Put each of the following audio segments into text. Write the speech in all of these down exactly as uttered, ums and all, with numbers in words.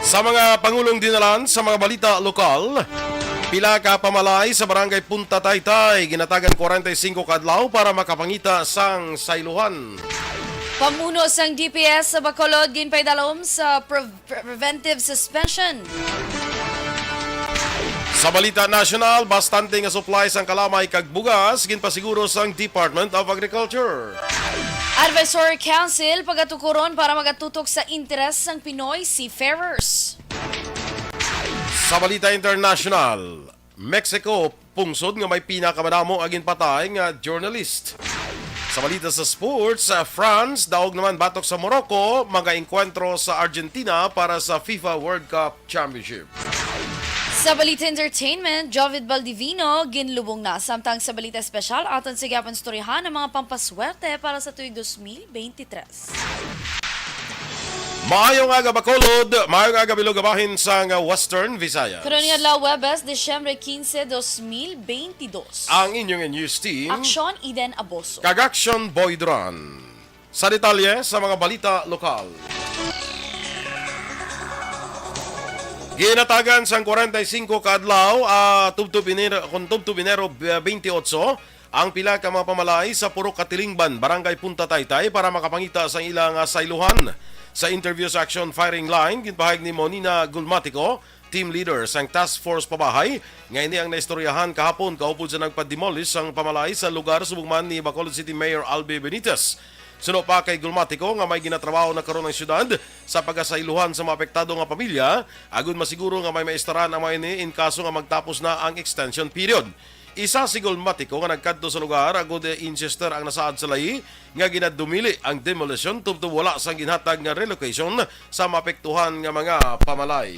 Sa mga pangulong dinalan sa mga balita lokal, pila ka pamalay sa Barangay Punta Taytay ginatagan kwarenta y singko ka adlaw para makapangita sang saylohan. Pamuno sang D P S sa Bacolod ginpaidalom sa pre- pre- preventive suspension. Sa balita nasyonal, bastante nga supply sang kalamay kag bugas ginpasiguro sang Department of Agriculture. Advisory Council pagatukuron para magatutok sa interes sang Pinoy seafarers. Sa balita international, Mexico, pungsod nga may pinakamadamo ang ginpatay nga journalist. Sa balita sa sports, sa France, daog naman batok sa Morocco, mga engkwentro sa Argentina para sa FIFA World Cup Championship. Sa balita entertainment, Jovid Baldivino ginlubong na. Samtang sa balita espesyal, aton sa gihapon istoryahan ang mga pampaswerte para sa tuig dos mil beintitres. Maayong aga, Bacolod. Maayong aga, bilog nga bahin sang Western Visayas. Karon nga adlaw, Huwebes, Disyembre quince, dos mil veintidós. Ang inyong news team, Aksyon, Eden Aboso. Kag Action Boy Duran. Sa detalye sa mga balita lokal. Ginatagan sang kwarenta y singko ka adlaw, ah, tubtob Enero, kung tubtob Enero, ah, twenty-eight, ang pila ka mga pamalay sa Purok Katilingban, Barangay Punta Taytay, para makapangita sang ila nga saylohan. Sa interview sa Action Firing Line, ginpahayag ni Monina Gulmatico, team leader sang Task Force Pabahay, nga ini ang naistoryahan kahapon kaupod sa nagpa-demolish sang pamalay sa lugar subong man ni Bacolod City Mayor Albi Benitez. Suno pa kay Gulmatico nga may ginatrabaho na karon ang syudad sa pagasaylohan sa mga apektado nga pamilya, agud masiguro nga may maistaran ang mga ini in kaso nga magtapos na ang extension period. Isa si Gulmatico nga nagkadto sa lugar agud insister ang nasaad sa layi nga ginadumili ang demolition tubtob wala sang ginhatag nga relocation sa maapektuhan nga mga pamalay.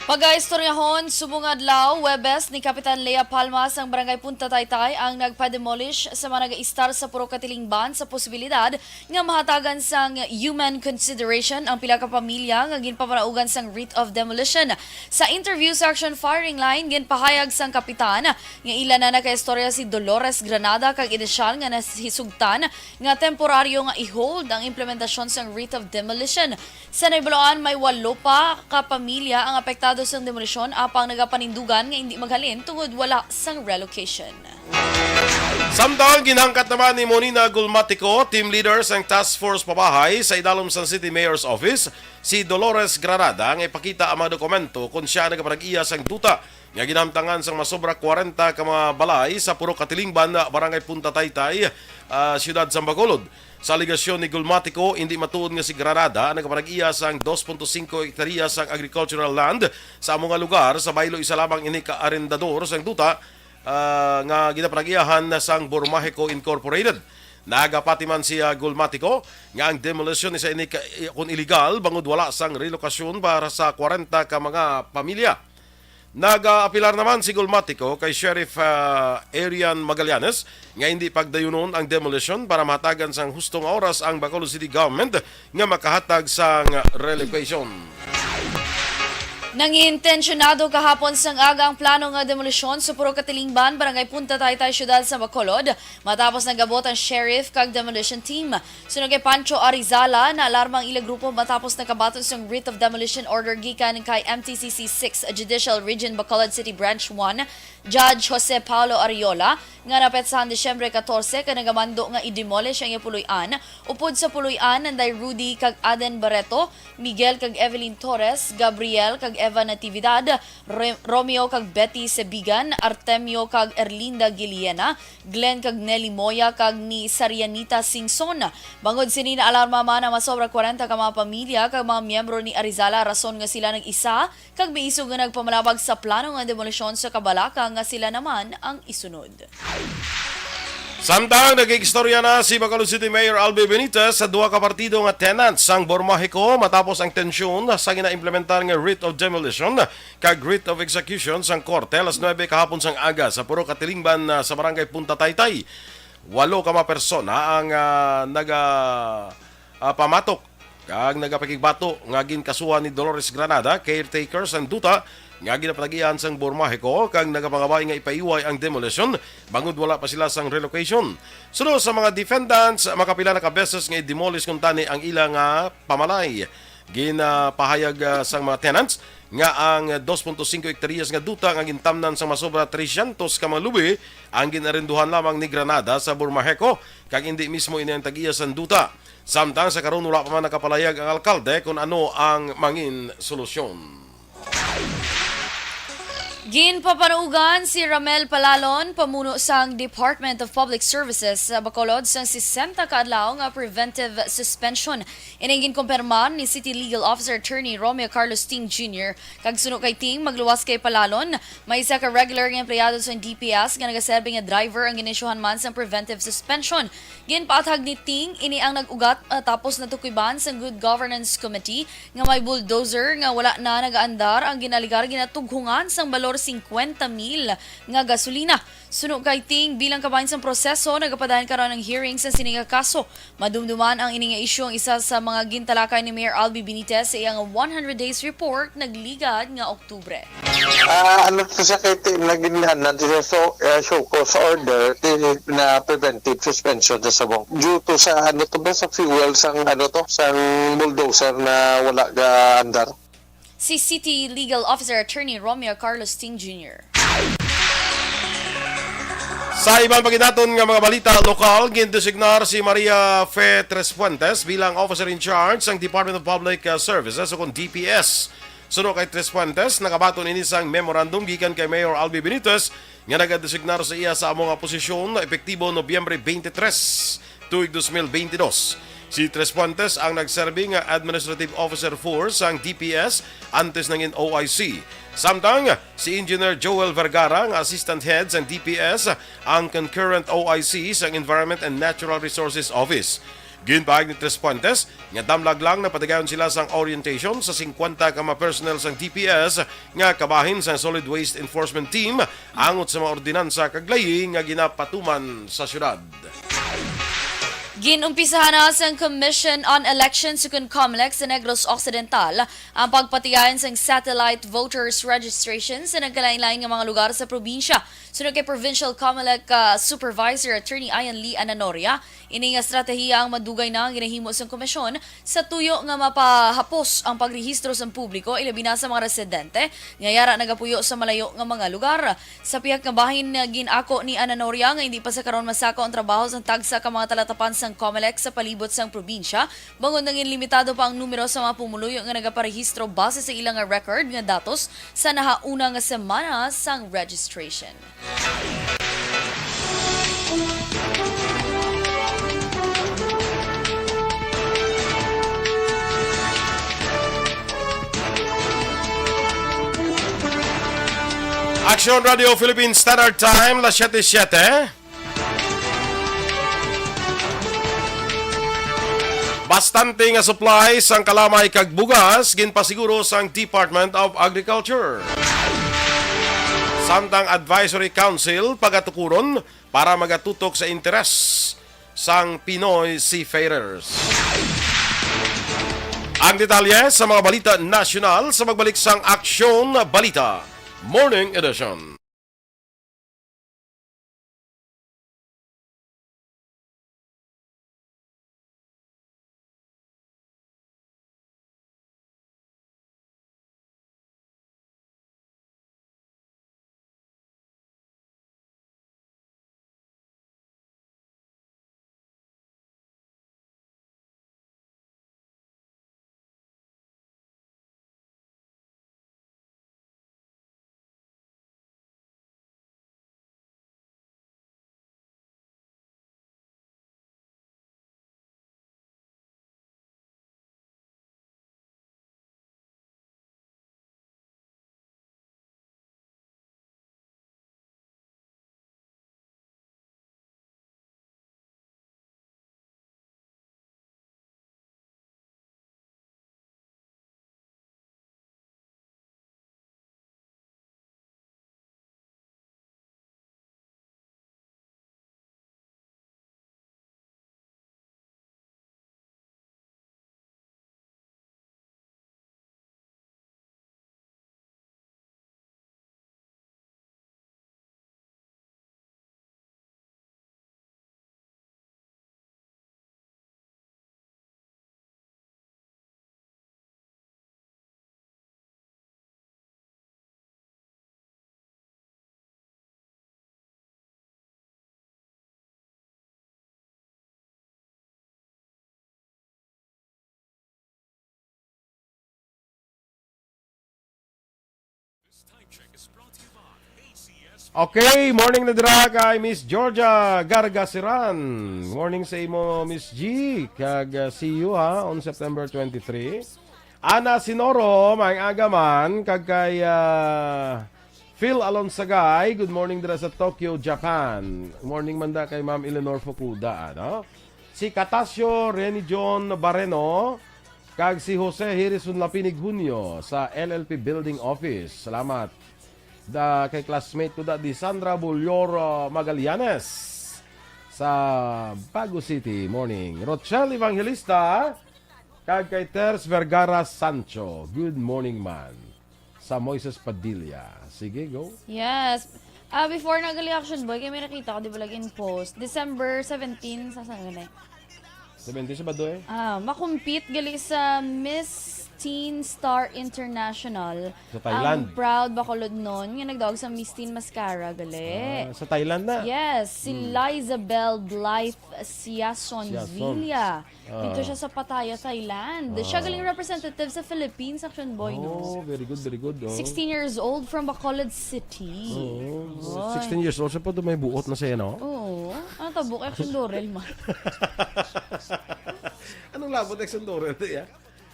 Pagaistoryahon, subong adlaw, Huwebes, ni Kapitan Lea Palma sang Barangay Punta Taytay ang nagpa-demolish sa mga nag-istar sa Purok Katilingban sa posibilidad nga mahatagan sang human consideration ang pila ka pamilya nga ginpapanaugan sang writ of demolition. Sa interview sa Action Firing Line, ginpahayag sang kapitan nga ila na nakaistorya si Dolores Granada kag inisyal nga nahisugtan nga temporaryo nga i-hold ang implementasyon sang writ of demolition. Sa nahibaluan, may walo pa ka pamilya ang apektado sang demolisyon apang nagapanindugan nga indi maghalin tungod wala sang relocation. Samtang ginhangkat naman ni Monina Gulmatico, team leader sang Task Force Pabahay sa idalom sang City Mayor's Office, si Dolores Granada nga ipakita ang mga dokumento kon siya nagapanag-iya sang duta nga ginamtangan sang masobra kwarenta ka mga balay sa Purok Katilingban, Barangay Punta Taytay, ah, Siyudad sang Bacolod. Sa alegasyon ni Gulmatico, indi matuod nga si Granada nagapanag-iya sang dos punto singko hektarya sang agricultural land sa amo nga lugar, sa baylo isa lamang ini ka arendador sang duta, ah, nga ginapanag-iyahan sang Bormajeco Incorporated. Nagapati man si, ah, Gulmatico nga ang demolition isa ini ka, kun illegal bangod wala sang relokasyon para sa kwarenta ka mga pamilya. Nagaapilar naman si Gulmatico kay Sheriff, ah, Arian Magallanes nga hindi pagdayunon ang demolition para mahatagan sang husto nga oras ang Bacolod City Government nga makahatag sang relocation. Nangintensyonado kahapon sang aga ang plano nga demolisyon sa Purok Katilingban, Barangay Punta Taytay, Siyudad sa Bacolod, matapos nagabot ang sheriff kag demolition team. Suno kay Pancho Arizala, naalarma ang ila grupo matapos nakabaton sang writ of demolition order gikan kay M T C C six Judicial Region Bacolod City Branch one, Judge Jose Paulo Ariola, nga napetsahan Disyembre catorce kag nagamando nga i-demolish ang iya puloy-an, upod sa puloy-an nanday Rudy kag Aden Barreto, Miguel kag Evelyn Torres, Gabriel kag Eva Natividad, Re- Romeo kag Betty Sebigan, Artemio kag Erlinda Guiliena, Glenn kag Nelly Moya, kag ni Sarianita Singson. Bangod sini, naalarma man ang masobra kwarenta ka mga pamilya kag mga miyembro ni Arizala, rason nga sila nag-isa kag miisog nga nagpamalabag sa plano nga demolisyon sa kabalaka nga sila naman ang isunod. Samtang nag-iistorya na si Bacolod City Mayor Albi Benitez sa duha ka partido nga tenants sang Bormajeco matapos ang tensyon sa ginaimplementar nga writ of demolition kag writ of execution sang korte alas nuebe kahapon sang aga sa Purok Katilingban, ah, sa Barangay Punta Taytay. Walo ka mga persona ang, ah, naga, ah, pamatok kag nagapakigbato nga ginkasuhan ni Dolores Granada, caretaker sang duta nga ginapanag-iyahan sang Bormajeco, kag nagapangabay nga ipaiway ang demolition bangod wala pa sila sang relocation. Suno sa mga defendants, makapila na ka beses nga i-demolish kuntani ang ila nga pamalay. Ginapahayag, ah, sang mga tenants nga ang dos punto singko hektaryas nga duta nga gintamnan sang masobra trescientos ka mga lubi ang ginarenduhan lamang ni Granada sa Burmajeco, kag indi mismo ini ang tag-iya sang duta. Samtang sa karon, wala pa man nakapalayag ang alkalde kon ano ang mangin solusyon. Ginpapanugan si Ramel Palalon, pamuno sang Department of Public Services, sa bakulod sang sesenta ka adlaw nga preventive suspension. Ining ginkumpirmar ni City Legal Officer Attorney Romeo Carlos Ting Junior. Kag suno kay Ting, magluwas kay Palalon, may isa ka regular nga empleyado sa D P S nga nagaserbi nga driver ang ginisyuhan man sang preventive suspension. Ginpaathag ni Ting ini ang nag-ugat, ah, tapos natukuban sang Good Governance Committee nga may bulldozer nga wala na nagaandar ang ginaligar ginatughungan sang balor singkwenta mil nga gasolina. Suno kay Ting, bilang kabahin sang proseso, nagapadayon karon ang hearing sa sini nga kaso. Madumduman ang ini nga isyu ang isa sa mga gintalakay ni Mayor Albi Benitez sa iyang one hundred days report nagligad nga Oktubre. Ah, ano to siya kay ti-, naging ano, so, eh, show cause order, ti-, na preventive suspension sa subong. Due to sa, ano to ba, sa fuel, sang, ano to, sang bulldozer na wala ga andar. Si City Legal Officer Attorney Romeo Carlos Ting Junior. Sa iban pa gid naton nga mga balita lokal, gindesignar si Maria Fe Tresfuentes bilang officer in charge sang Department of Public, uh, Services o kon D P S. Suno kay Tresfuentes, nakabaton ini sang memorandum gikan kay Mayor Albi Benitez nga nagadesignar sa iya sa amo nga posisyon na epektibo Nobyembre twenty-three, tuig dos mil bentidós. Si Tresfuentes ang nagserbi nga Administrative Officer four sang D P S antes nangin O I C. Samtang si Engineer Joel Vergara nga Assistant Head sang D P S ang concurrent O I C sang Environment and Natural Resources Office. Ginpahayag ni Tresfuentes nga damlag lang napatigayon sila sang orientation sa singkwenta ka mga personnel sang D P S nga kabahin sang Solid Waste Enforcement Team angot sa mga ordinansa kag layi nga ginapatuman sa syudad. Ginumpisahan na sang Commission on Elections ukon COMELEC sa Negros Occidental ang pagpatigayon sang satellite voters registration sa nagkalain-lain nga mga lugar sa probinsya. Suno kay Provincial COMELEC, ah, Supervisor Attorney Ian Lee Ananoria, ini nga estratehiya ang madugay na nga ginahimo sang komisyon sa tuyo nga mapahapos ang pagrehistro sang publiko, ilabi na sa mga residente nga yara nagapuyo sa malayo nga mga lugar. Sa pihak nga bahin, gin-ako ni Ananoria nga hindi pa sa karon masako ang trabaho sang tagsa ka mga talatapan sang COMELEC sa palibot sang probinsya, bangod nangin limitado pa ang numero sa mga pumuluyo nga nagaparehistro base sa ila nga record nga datos sa nahauna nga semana sang registration. Action Radio Philippine Standard Time, las siyete siyete. Bastante nga supply sang kalamay kag bugas ginpasiguro sang Department of Agriculture. Samtang Advisory Council pagatukuron para magatutok sa interes sang Pinoy seafarers. Ang detalye sa mga balita nasyonal sa pagbalik sang Aksyon Balita Morning Edition. Okay, morning na dira kay Miss Georgia Gargasiran. Morning sa imo, Miss G. Kag, uh, see you, ha, on September twenty-three. Ana Sinoro, may aga man. Kag kay, uh, Phil Alonsagay, good morning dira sa Tokyo, Japan. Morning man da kay Ma'am Eleanor Fukuda, ano? Si Katasio Reni John Bareno, kag si Jose Harrison Lapinig Junio sa L L P Building Office. Salamat. Da kay classmate ko da di Sandra Bullor, uh, Magallanes sa Bago City. Morning. Rochelle Evangelista, kag kay Ters Vergara Sancho. Good morning, man. Sa Moises Padilla. Sige, go. Yes. Ah, before na gali, Action Boy, kay may nakita ko, di ba, lagi in post. December seventeen, sa saan gali? Seventeen, Sabado eh. Ah, makumpit gali sa Miss Teen Star International. Sa Thailand. Ang proud Bacolod noon nga nagdaog sa Miss Teen Mascara gali. Ah, sa Thailand na. Yes, si Hmm. Lizabel Blythe Siason Siason. Villa. Ah. Dito siya sa Pattaya, Thailand. Siya Ah. galing representative sa Philippines, Action Boy, no? Oh, very good, very good, oh. Sixteen years old from Bacolod City. Oo. Oy. Sixteen years old, siya pa doon may buot na siya, no? Oo. Ano tabo kay Action Dorel man? Anong labot, Action Dorel, ya?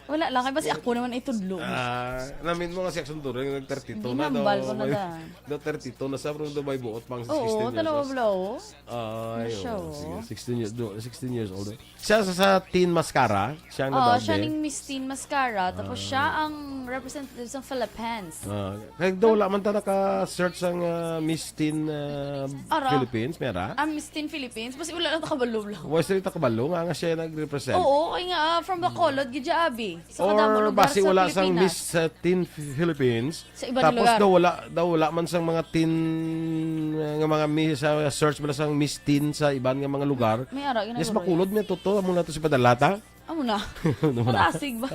Wala lang, kay basi ako naman itudlo. Ah, namin mo nga si Action Dorel, nag-thirty-two Hindi, na daw. hambal ko na May, da. daw thirty-two na sa, pero daw may buot pang Oo, sixteen years tanaw old. bala, oh. Ay, Na siya, oo, sige, oh. sixteen years, do, sixteen years old. Siya sa, sa Teen Mascara, siya ang Oo, nadaog siya din. ning Miss Teen Mascara, tapos Ah. siya ang representative sa Philippines. Ah, kay daw wala man ta naka-search ang, ah, Miss Teen, ah, Ara. Philippines, mera? Ang Miss Teen Philippines, basi wala lang ta kabalo lang. Wala sila ta kabalo nga, nga siya nag-represent. Oo, kay nga, ah, from Bacolod, gid siya, abi. Sa kadamo Or lugar basi sa wala sang Pilipinas. Miss, ah, Teen Philippines, Sa iba nga Tapos lugar. daw wala, daw wala man sang mga teen, uh, nga mga mi-, sa search man sang Miss Teen sa iban nga mga lugar. May ara, Yes, ginaguro Bacolod, yun. may tuto, amo na to si Padalata. Amo na. Amo na. Marasig ba?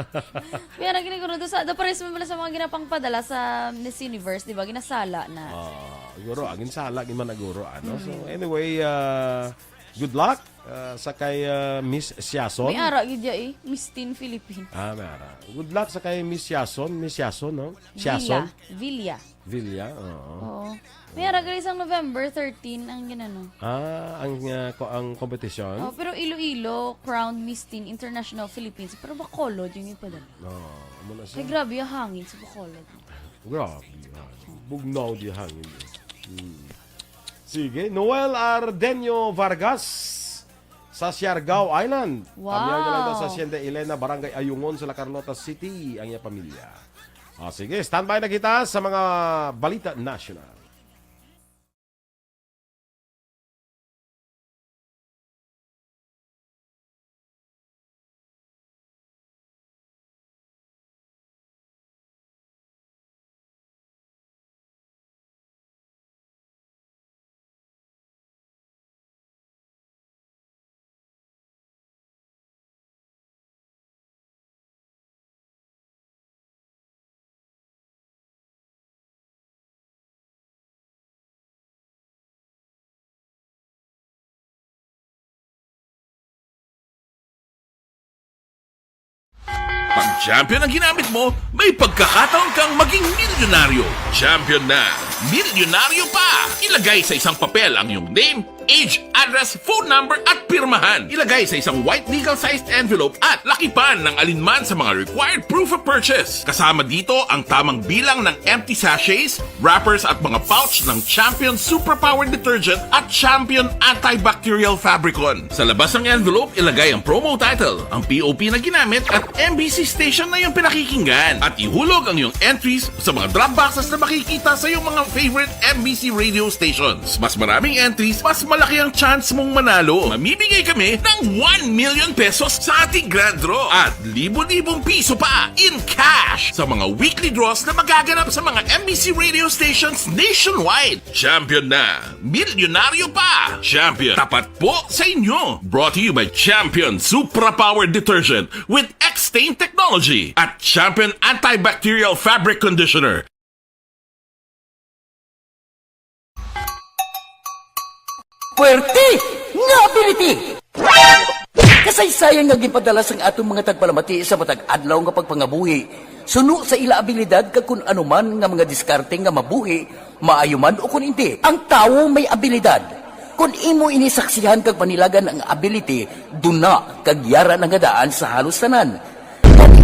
May ara, ginaguro to sa, daw pares man pala sa mga ginapangpadala sa Miss Universe, di ba? Ginasala na. Ah, siguro, ang insala, gin man naguro, ano? So, Mm. anyway, uh, good luck, uh, sa kay, uh, Miss Siason. May ara, gid ya eh. Miss Teen Philippines. Ah, may ara. Good luck sa kay Miss Siason. Miss Siason, no? Siason? Villa. Villa. Villa, oo. Oo. May ara gali sang November thirteen ang ginano. Ah, ang, ah, ko-, ang competition? Oh, pero Iloilo crowned Miss Teen International Philippines. Pero Bacolod yung ipadala. Oo, amo na siya. Kay grabe ang hangin sa Bacolod. Grabe, ah. Bugnaw di hangin, eh. Hmm. Sige, Noel Ardenio Vargas sa Siargao Island. Wow. Pamiyay na lang daw sa Hacienda Elena, Barangay Ayungon, sa La Carlota City, ang iya pamilya. Ah, sige, standby na kita sa mga balita national. Pag champion ang ginamit mo, may pagkakataon kang maging milyonaryo. Champion na, milyonaryo pa! Ilagay sa isang papel ang iyong name, age, address, phone number, at pirmahan. Ilagay sa isang white legal-sized envelope at lakipan ng alinman sa mga required proof of purchase. Kasama dito ang tamang bilang ng empty sachets, wrappers at mga pouch ng Champion Superpower Detergent at Champion Antibacterial Fabricon. Sa labas ng envelope, ilagay ang promo title, ang P O P na ginamit at M B C station na iyong pinakikinggan. At ihulog ang iyong entries sa mga drop boxes na makikita sa iyong mga favorite M B C radio stations. Mas maraming entries, mas malaki ang chance mong manalo. Mamimigay kami ng one million pesos sa ating grand draw at libo-libong piso pa in cash sa mga weekly draws na magaganap sa mga M B C radio stations nationwide. Champion na! Milyonaryo pa! Champion, tapat po sa inyo! Brought to you by Champion Supra Power Detergent with X-Stain Technology at Champion Antibacterial Fabric Conditioner. Puwerte nga ability! Kasaysayan nga ginpadala sang aton mga tagpalamati sa matag adlaw nga pagpangabuhi, suno sa ila abilidad kag kun ano man nga mga diskarte nga mabuhi, maayo man o kun indi. Ang tawo may abilidad. Kun imo ini saksihan kag panilagan ang ability, duna kag yara na nga daan sa halos tanan.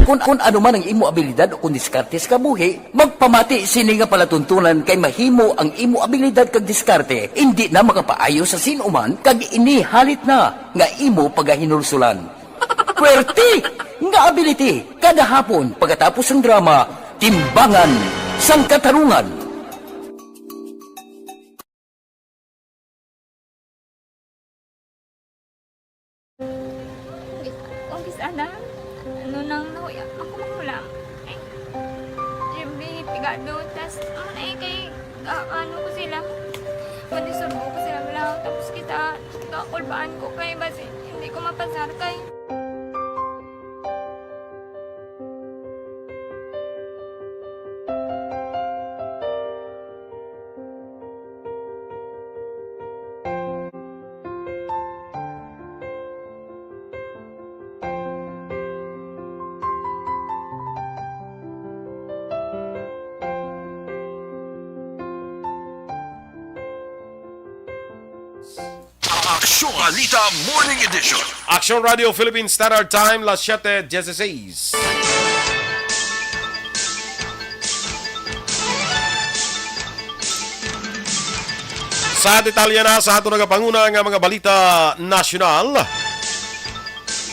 Kun, kun ano man ang imo abilidad o kun diskarte sa kabuhi, magpamati sini nga palatuntunan kay mahimo ang imo abilidad kag diskarte indi na makapaayo sa sin-o man kag ini halit na nga imo pagahinulsulan. Puwerte nga ability kada hapon pagkatapos sang drama, Timbangan sang Katarungan. Kung bis-, kung bis-, ana, ano nang nahuya, ako mahulam. Ay, siyempre, pigado, tas, ano na eh, kay, ah, ano ko sila, manisurbo ko sila, wala, tapos kita, kakulbaan ko, kay basi, hindi ko mapasar, kay, Aksyon Balita Morning Edition. Aksyon Radio Philippine Standard Time, las siete dieciséis. Sa detalye na sa ato nagapanguna nga mga balita nasyonal,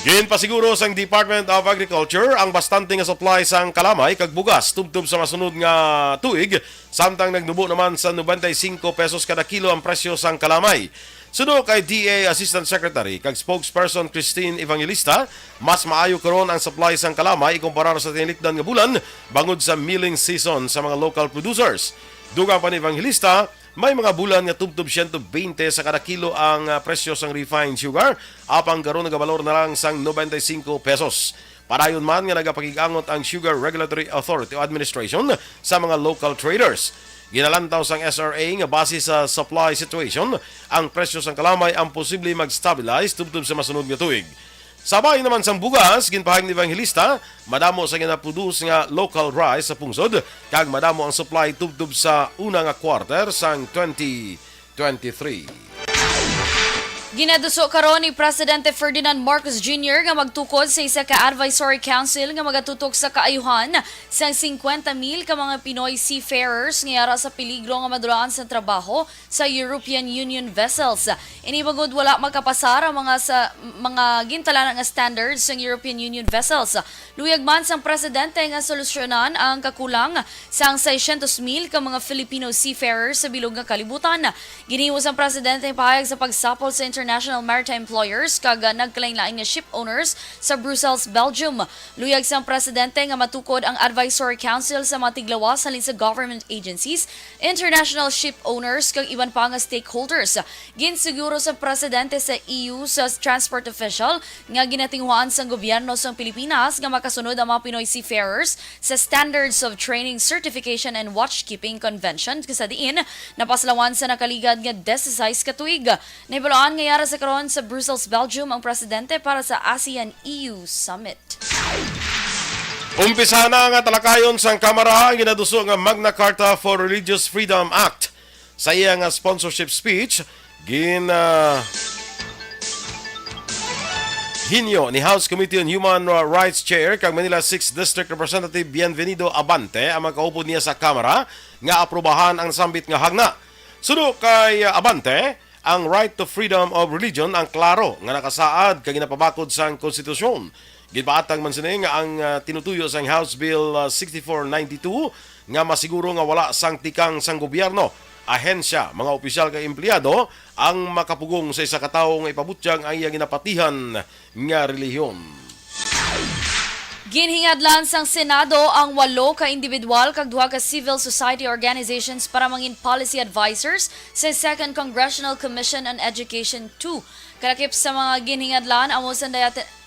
ginpasiguro sang Department of Agriculture ang bastante nga supply sang kalamay kag bugas tubtob sa masunod nga tuig, samtang nagnubo naman sa noventa y cinco pesos kada kilo ang presyo sang kalamay. Suno kay D A Assistant Secretary kag Spokesperson Christine Evangelista, mas maayo karon ang supply sang kalamay ikumparar sa tinilikdan nga bulan bangod sa milling season sa mga local producers. Dugang pa ni Evangelista, may mga bulan nga tubtob siyento bente sa kada kilo ang, ah, presyo sang refined sugar, apang karon nagabalor na lang sang noventa y cinco pesos. Padayon man nga nagapakig-angot ang Sugar Regulatory Authority o Administration sa mga local traders. Ginalantaw sang S R A nga base sa supply situation, ang presyo sang kalamay ang posible mag-stabilize tubtob sa masunod nga tuig. Sa bahin naman sang bugas, ginpahayag ni Evangelista, madamo sa ginaproduce nga local rice sa pungsod, kag madamo ang supply tubtob sa una nga quarter sang twenty twenty-three. Ginaduso karon ni Presidente Ferdinand Marcos Junior nga magtukod sa isa ka advisory council nga magatutok sa kaayuhan sang singkwenta mil ka mga Pinoy seafarers nga yara sa peligro nga madulaan sa trabaho sa European Union vessels. Ini bangod wala makapasar ang mga sa, mga gintalana nga standards sang European Union vessels. Luyag man sang presidente nga solusyonan ang kakulang sang seiscientos mil ka mga Filipino seafarers sa bilog nga kalibutan. Ginhimo sang presidente ang pahayag sa pagsapol sa international maritime employers kag, ah, nagkalainlain nga ship owners sa Brussels, Belgium. Luyag sang presidente nga matukod ang advisory council sa mga tiglawas halin sa government agencies, international ship owners, kag iban pa nga stakeholders. Ginsiguro sang presidente sa E U sa transport official nga ginatinguhaan sang gobyerno sang Pilipinas nga makasunod ang mga Pinoy seafarers sa Standards of Training, Certification and Watchkeeping Convention, sa diin napaslawan sa nakaligad nga dise-sais ka tuig. Nahibaluan nga yara sa karon sa Brussels, Belgium, ang presidente para sa ASEAN-E U Summit. Umpisa na nga talakayon sang Kamara ang ginaduso nga Magna Carta for Religious Freedom Act. Sa iya nga sponsorship speech, gin, ah, hinyo ni House Committee on Human Rights Chair kag Manila Sixth District Representative Bienvenido Abante ang mga kaupod niya sa Kamara nga aprubahan ang nasambit nga hagna. Suno kay Abante, ang right to freedom of religion ang klaro nga nakasaad kag ginapabakod sang konstitusyon. Ginpaatag man sini nga ang, ah, tinutuyo sang House Bill, ah, sixty-four ninety-two nga masiguro nga wala sang tikang sang gobyerno, ahensya, mga opisyal kag empleyado ang makapugong sa isa ka tawo nga ipabutyag ang iya ginapatihan nga relihiyon. Ginhingadlan sang Senado ang walo ka individual kag duha ka civil society organizations para mangin policy advisors sa Second Congressional Commission on Education two. Kalakip sa mga ginhingadlan amo sang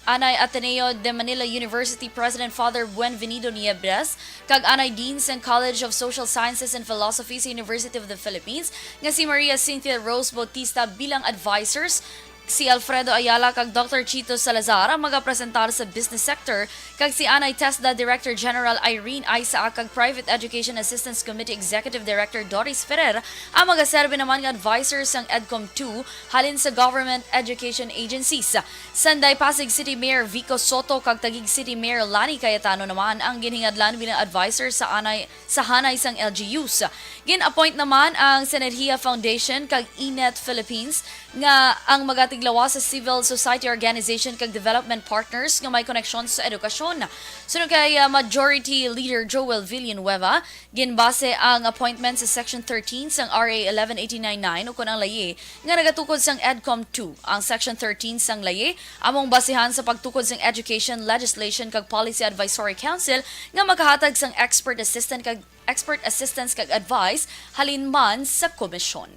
Anay Ateneo de Manila University President Father Buenvenido Niebres kag Anay Dean sang College of Social Sciences and Philosophy sa University of the Philippines nga si Maria Cynthia Rose Bautista bilang advisors Si Alfredo Ayala kag Doctor Chito Salazar ang magapresentar sa business sector, kag si Anay Tesda, Director General, Irene Isaac, kag Private Education Assistance Committee Executive Director Doris Ferrer ang magaserbi naman nga advisor sang EDCOM two halin sa government education agencies. Sanday Pasig City Mayor Vico Soto kag Taguig City Mayor Lani Cayetano naman ang ginhingadlan bilang advisor sa anay sa hanay sang L G Us. Gin-appoint naman ang Synergia Foundation kag ENET Philippines nga ang magatiglawas sa civil society organization kag development partners nga may koneksyon sa edukasyon. Suno kay, ah, Majority Leader Joel Villanueva, ginbase ang appointment sa Section thirteen sang R A eleven eighty-nine nine ukon ang layi nga nagatukod sang EDCOM two. Ang Section thirteen sang layi among basihan sa pagtukod sang education, legislation kag policy advisory council nga makahatag sang expert assistant kag expert assistance kag advice halin man sa komisyon.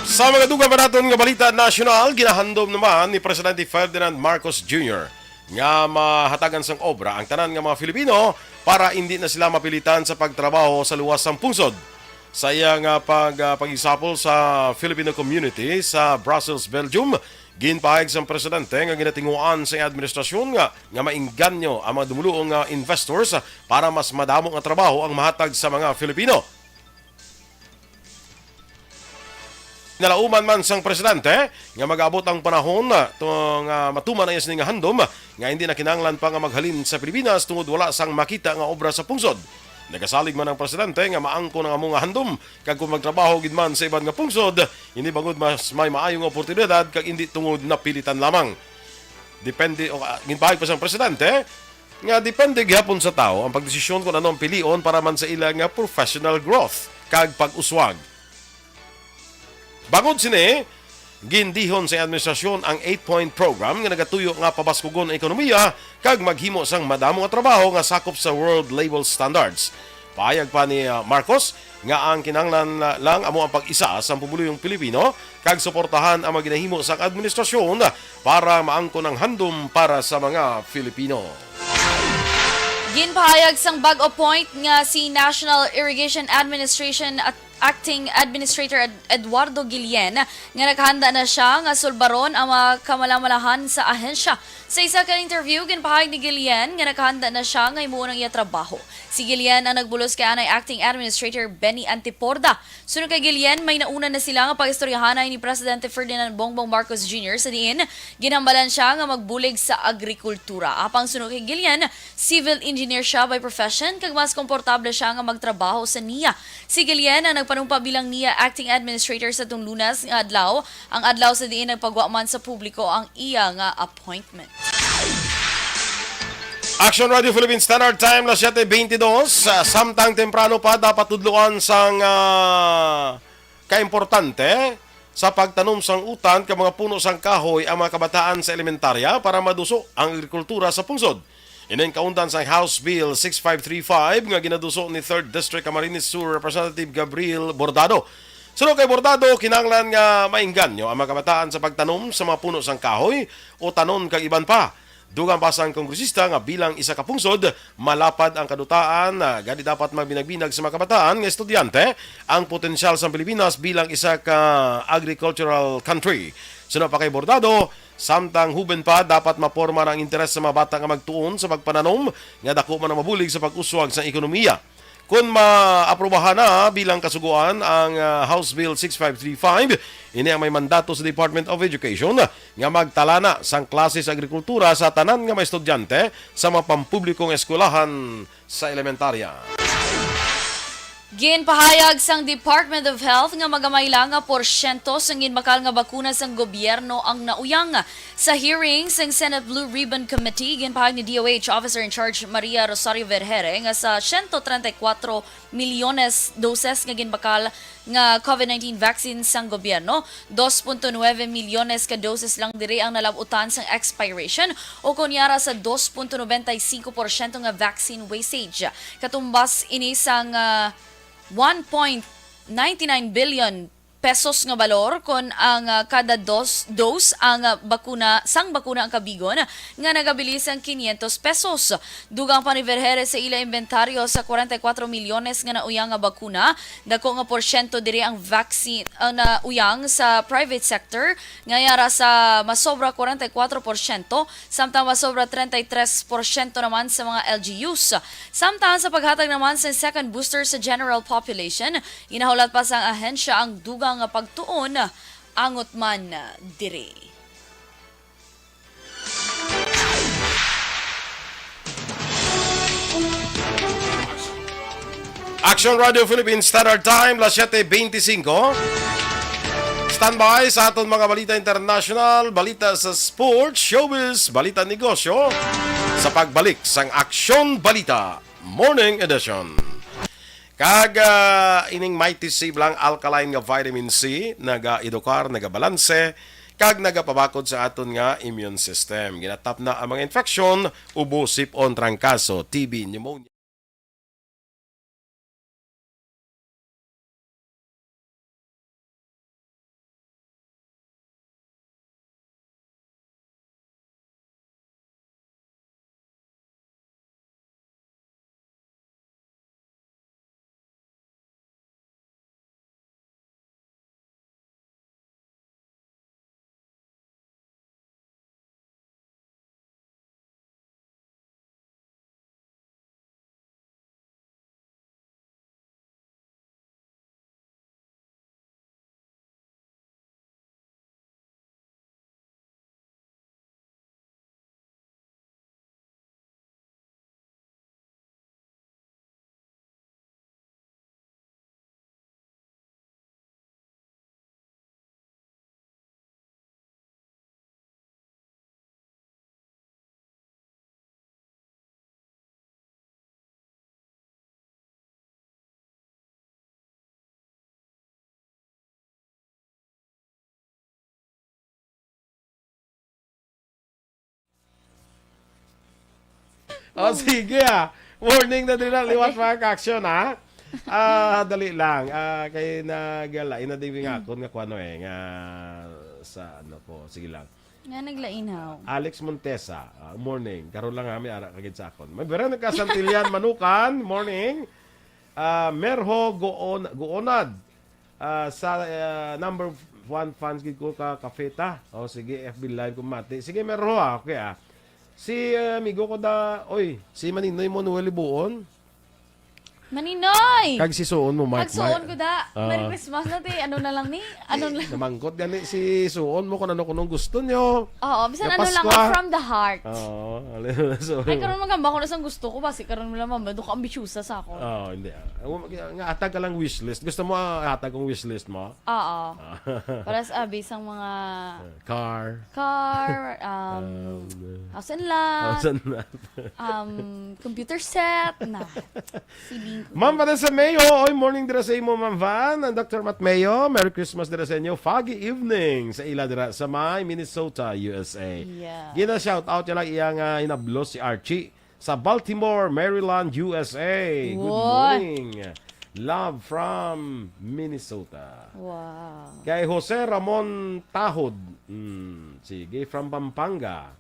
Sa mga dugang pa naton nga balita nasyonal, ginahandom naman ni Presidente Ferdinand Marcos Junior nga mahatagan sang obra ang tanan nga mga Filipino para indi na sila mapilitan sa pagtrabaho sa luwas sang pungsod. Sa iya nga pag, ah, pag-example sa Filipino community sa Brussels, Belgium, ginpahayag sang presidente nga ginatinguan sa administrasyon nga, nga maengganyo ang mga dumoluong nga investors para mas madamo nga trabaho ang mahatag sa mga Filipino. Nalauman man sang presidente nga mag-abot ang panahon, ah, to, nga matuman ang iya sini nga handom nga hindi na kinahanglan pa nga maghalin sa Pilipinas tungod wala sang makita nga obra sa pungsod. Nagasalig man ang presidente nga maangkon ang amo nga handom kag kung magtrabaho gid man sa iban nga pungsod, hindi bangod mas may maayo nga oportunidad kag hindi tungod napilitan lamang. Depende, o, ah, ginpahayag pa sang presidente nga depende gihapon sa tawo ang pagdesisyon kung ano ang pilion para man sa ila nga professional growth kag pag-uswag. Bangod sini, gindihon sa administrasyon ang eight-point program nga nagatuyo nga pabaskugon ang ekonomiya kag maghimo sang madamo nga trabaho nga sakop sa world level standards. Pahayag pa ni, ah, Marcos nga ang kinahanglan, ah, lang amo ang pag-isa sang pumuluyong Pilipino kag suportahan ang mga ginahimo sang administrasyon para maangkon ang handom para sa mga Filipino. Ginpahayag sang bag-o appoint nga si National Irrigation Administration at Acting Administrator Ed-, Eduardo Guillen nga nakahanda na siya nga sulbaron ang mga kamalamalahan sa ahensya. Sa isa ka interview, ginpahayag ni Guillen nga nakahanda na siya nga himuon ang iya trabaho. Si Guillen ang nagbulos kay anay Acting Administrator Benny Antiporda. Suno kay Guillen, may nauna na sila nga pag-istoryahanay ni Presidente Ferdinand Bongbong Marcos Junior sa diin ginhambalan siya nga magbulig sa agrikultura. Apang suno kay Guillen, civil engineer siya by profession kag mas komportable siya nga magtrabaho sa NIA. Si Guillen ang nagpanumpa bilang NIA Acting Administrator sa tong Lunes nga adlaw, ang adlaw sa diin nagpagwa man sa publiko ang iya nga appointment. Action Radio Philippines Standard Time, las siete veintidós. Ah, samtang temprano pa, dapat tudloan sang, ah, kaimportante sa pagtanom sang utan kag mga puno sang kahoy ang mga kabataan sa elementarya para maduso ang agrikultura sa pungsod. Ini ang kaundan sang House Bill six five three five nga ginaduso ni Third District Camarines Sur Representative Gabriel Bordado. Suno kay Bordado, kinahanglan nga maengganyo ang mga kabataan sa pagtanom sa mga puno sang kahoy, utanon kag iban pa. Dugang pa sang kongresista nga bilang isa ka pungsod, malapad ang kadutaan, ah, gani dapat magbinagbinag sa mga kabataan nga estudyante ang potensyal sang Pilipinas bilang isa ka agricultural country. Suno pa kay Bordado, samtang huben pa, dapat maporma na ang interes sa mga bata nga magtuon sa pagpananom nga daku man ang mabulig sa pag-uswag sang ekonomiya. Kon maaprubahan na bilang kasugoan ang, ah, House Bill six five three five, ini ang may mandato sa Department of Education nga magtala na sang klase sa agrikultura sa tanan nga mga estudyante sa mga pampublikong eskwelahan sa elementarya. Ginpahayag sang Department of Health nga magamay lang nga porsyento sang ginbakal nga bakuna sang gobyerno ang nauyang. Sa hearing sang Senate Blue Ribbon Committee, ginpahayag ni D O H Officer in Charge Maria Rosario Vergere nga sa siyento treinta y cuatro milyones doses nga ginbakal nga COVID nineteen vaccine sang gobyerno, dos punto nuebe milyones ka doses lang diri ang nalab-utan sang expiration, o kon yara sa dos punto nobenta y cinco porsyento nga vaccine wastage. Katumbas ini sang, ah, one point ninety-nine billion pesos nga balor, kon ang, ah, kada dos, dose ang, ah, bakuna, sang bakuna ang kabigon nga nagabili sang quinientos pesos. Dugang pa ni Vergeres sa ila inventaryo sa kwarenta y kuwatro milyones nga nauyang nga bakuna, dako nga porsyento diri ang vaccine, ah, nauyang sa private sector, nga yara sa masobra kwarenta y kuwatro porsyento, samtang masobra treinta y tres porsyento naman sa mga L G Us. Samtang sa paghatag naman sa second booster sa general population, ginahulat pa sang ahensya ang dugang nga pagtuon angot man diri. Action Radio Philippines Standard Time, las siete veinticinco. Standby sa aton mga balita international, balita sa sports, showbiz, balita negosyo, sa pagbalik sang Aksyon Balita Morning Edition. Kag, ah, ining Mighty C Blanc alkaline nga vitamin C, naga-edukar, nagabalanse, kag nagapabakod sa aton nga immune system. Ginatapna ang mga infeksyon, ubo, sipon, trangkaso, T B, pneumonia. Oh, sige, ah. Warning na din na liwat, mga ka-aksyon, ha? Ah, dali lang. Ah, kay nagalain na din nga akon nga kuwano eh, nga sa ano ko. Sige lang. Nga naglainhaw. Alex Montesa, ah, morning. Karon lang ha, may ara ka gid sa akon. May Veronica Santillan Manukan, morning. Ah, Merho Goon, Goonad, ah, sa, ah, number one fans gid ko ka Kafeta. O sige, F B Live ko mati. Sige, Merho, ah, okay, ah. Si, ah, amigo ko da, oy, si Maninoy mo Noel Ibuon. Maninoy! Kag si Suon mo, Mike. Kag Suon ko da. Ah. Merry Christmas na ti. Ano na lang ni? Ano lang? Namangkot gani si Suon mo kung ano kunong gusto nyo. Oo, bisan ano lang, from the heart. Oo. So, ay, karon magamba ko na sang gusto ko, basi karon mo lang, mama, do ka ambisyosa sa ako. Oo, hindi, ah. Nga, atag ka lang wishlist. Gusto mo, ah, atag kong wishlist mo? Oo. Ah. Para sa abi sang mga car. Car, um, um, house and lot, house and lot, um, computer set, na. Siling ko. Ma'am Vanessa Mayo, oy, morning dira sa imo, Ma'am Van. Ang Doctor Matt Mayo, Merry Christmas dira sa inyo. Foggy evening sa ila dira sa may Minnesota, U S A. Yeah. Gina-shout out niya lang iya nga hinablos si Archie sa Baltimore, Maryland, U S A. Good morning. Love from Minnesota. Wow. Kay Jose Ramon Tahod. Mm, sige, from Pampanga.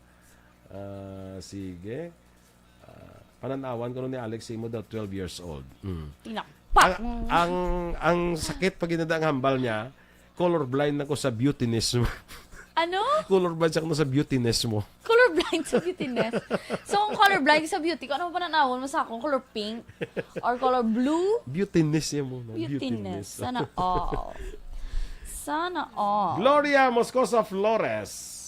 Ah, sige. Ah, pananawan ko ni Alex, imo daw twelve years old. Mm. Tinakpak. Ang, ang, ang sakit pag inada ang hambal niya, colorblind ako sa beautiness mo. Ano? Colorblind siya kuno sa beautiness mo. Colorblind sa beautiness. So, kung colorblind sa beauty, kung ano pa nanawon mo sa akong color pink or color blue? Beautiness yan mo. No? Beautiness. Beautiness. Sana all. Sana all. Gloria Moscosa Flores.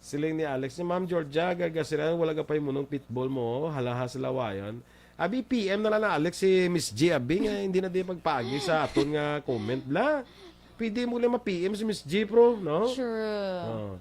Siling ni Alex, ni Ma'am Georgia, gagasiran, wala ka pa yung munong pitbull mo, halaha sa lawayan. Abi, P M na lang na Alex si Miss G, abi nga hindi na di magpaagi sa aton nga comment, bla. Pwede mo lang ma-P M si Miss G, bro, no? True. Oh.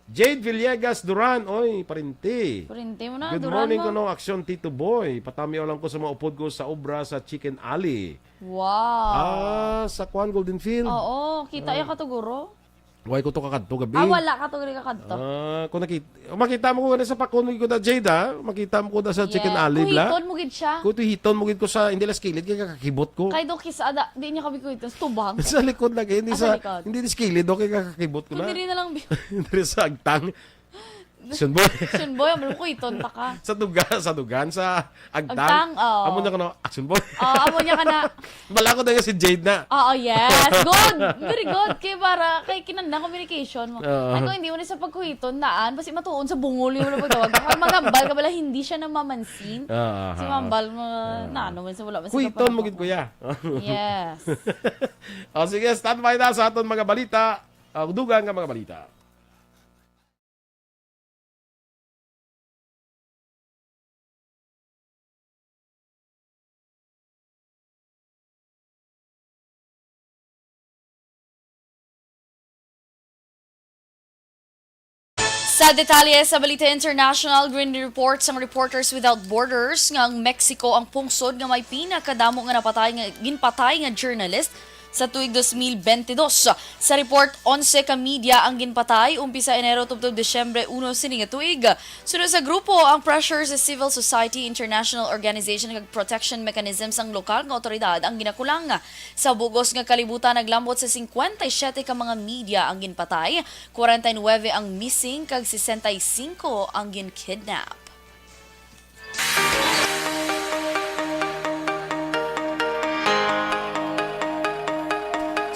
Jade Villegas Duran, oy, parinti. Parinti mo na, good morning, kuno Aksyon Tito Boy. Patamiaw lang ko sa mga upod ko sa obra sa Chicken Alley. Wow. Ah, sa Kwan Golden Field. Oo, kita ya ka to, guro. Why ko to kakadto gabi? Ah, wala ka to gani kakadto. Ah, kung nakit-, makita mo ko gani sa pakon mo gid ko na, Jade, ah. Makita mo ko na sa Chicken Alley, bla. Kuhiton mo gid siya. Kuhiton mo gid ko sa, hindi lang skillet, kay kakakibot ko. Kay do kisa, da, di niya kami kuhiton, sa tubang. Sa likod lagi, hindi Ah, sa sa, likod. hindi ni skillet, okay, kakakibot ko Kung na. diri na lang, bi- Diri sa agtang. Action boy. Action boy, amo ko iton ta ka. Sa duga, sa dugan, sa agtang. Agtang, oh. Amo niya ka na, action boy. Oh, amo niya ka na. Bala ko na nga si Jade na. Oo, yes. Good. Very good. Kay para, kay kinahanglan communication mo. Oo. Ay, kung hindi mo na sa pagkuhiton, naan, basi matuon sa bungol yung pagtawag. Kung magambal ka pala, hindi siya namamansin. Ah, Si ah. Mambal mo, Ah. na ano man sa wala man sa Kuhiton mo gid, kapanapangan. kuya. Yes. O, sige, standby na sa aton mga balita. Ah, dugang nga mga balita. Sa detalye sa Balita International, gin-report sang Reporters Without Borders nga ang Mexico ang pungsod nga may pinakadamo nga napatay nga, ginpatay nga journalist sa tuig dos mil bentidós. Sa report, onse ka media ang ginpatay umpisa Enero tubtob Disyembre uno sini nga tuig. Suno sa grupo, ang pressure sa civil society, international organization, kag protection mechanism sang lokal nga awtoridad ang ginakulang. Sa bug-os nga kalibutan, naglambot sa singkwenta y siyete ka mga media ang ginpatay, kwarenta y nuebe ang missing, kag sesenta y singko ang gin-kidnap.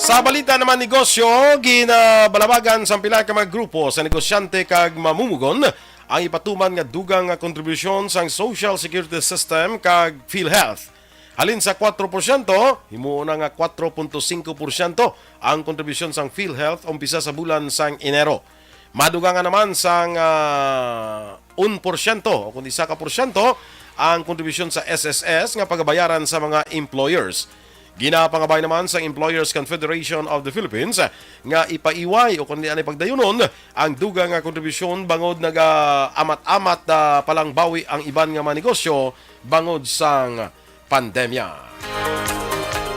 Sa balita naman negosyo, ginabalabagan sang pila ka mga grupo sa negosyante kag mamumugon ang ipatuman nga dugang nga kontribusyon sang Social Security System kag PhilHealth. Halin sa kuwatro porsyento, himuon na nga kuwatro punto singko porsyento ang kontribusyon sang PhilHealth umpisa sa bulan sang Enero. Madugangan naman sang, ah, un porsyento o kundi isa ka porsyento ang kontribusyon sa S S S nga pagabayaran sa mga employers. Ginapangabay naman sang Employers Confederation of the Philippines nga ipaiway o kundi anay pagdayunon ang dugang nga kontribusyon bangod nagaamat-amat na palangbawi ang iban nga mga negosyo bangod sang pandemya.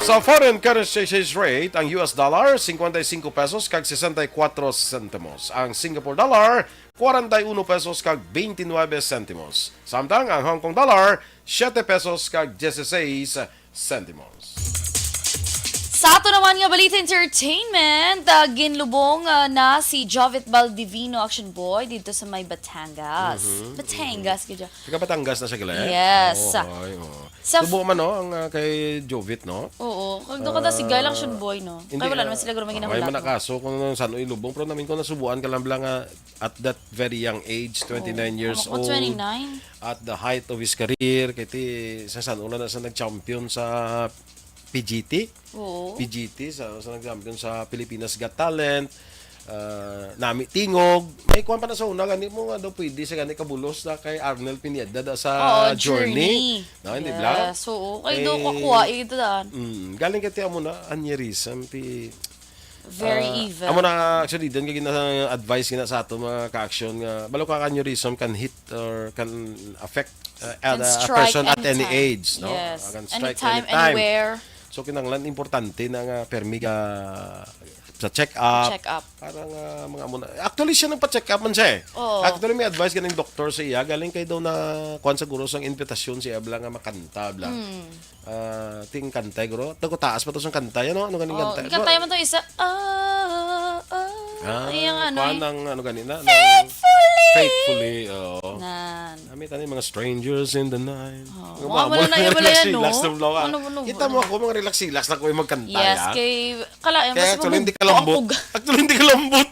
Sa foreign currency exchange rate, ang U S dollar, cincuenta y cinco pesos kag sesenta y cuatro centimos. Ang Singapore dollar, cuarenta y uno pesos kag veintinueve centimos. Samtang ang Hong Kong dollar, siete pesos kag dieciséis centimos. Sa ato naman nga balita entertainment, ah, ginlubong, ah, na si Jovit Baldivino, Action Boy, dito sa may Batangas. Mhm, Batangas, gid siya. Taga Batangas na siya, gila, eh? Yes. Oo, ay, oo. Sa Tubo man, no, ang, ah, kay Jovit, no? Oo. Kag doon ka na si Ah, Guy lang, Action Boy, no? Hindi, Kaya wala ah, naman sila guro may okay, ginahulak, no? Manakaso kung saan o ilubong. Pero namin ko nasubuan ka lang bala nga at that very young age, twenty-nine Oo. years Ako, old, twenty-nine. At the height of his career, kay ti, sa San Ulan na sa nag-champion sa P G T. Oo. P G T, sa, sa nag-champion sa Pilipinas Got Talent. Ah, Nami Tingog. May kuwan pa na sa una, gani mo nga daw pwede sa gani kabulos na kay Arnel Pineda da sa Oo, Journey. Journey. No, hindi bla? Yes, oo. Kay do Eh, kakuha, eh, ito daan. Mm, galing kay ti amo na, aneurysm, ti, Very ah, evil. amo na, actually, din kay gina-advise gina sa ato mga ka-action nga, balo ka aneurysm can hit or can affect, uh, Can at a, a strike person at any anytime. age, no? Yes. Can strike Anytime, anytime. anywhere. So, kinahanglan importante na nga permi ka sa check-up. Check-up. Para nga mga amo na. Actually, siya nagpa-check-up man siya eh. Oo. Actually, may advice ganing doktor sa iya. Galing kay daw na kuwan sa guro sang imbitasyon siya bala nga makanta bala. Mm. Ah, ting kanta, guro. Tago taas pa to sang kanta, ano? Ano ganing Oh, kanta? Yung kanta man to isa, ah, ah, Ah, yung ano kuwan eh. ng ano ganina, ng Faithfully! Faithfully, oo. Nan. Kami tani mga strangers in the night. Oh, Mga mga wala mamo na lang yung wala yan, relax, no? relax ng blow, ah. Ano, ano, Kita mo ano? ako, mga relax-relax lang ko yung magkanta, Yes, ah. kay, kala, Kaya mas actually, hindi magug-, kalambot. ang ugat. Actually, hindi kalambot.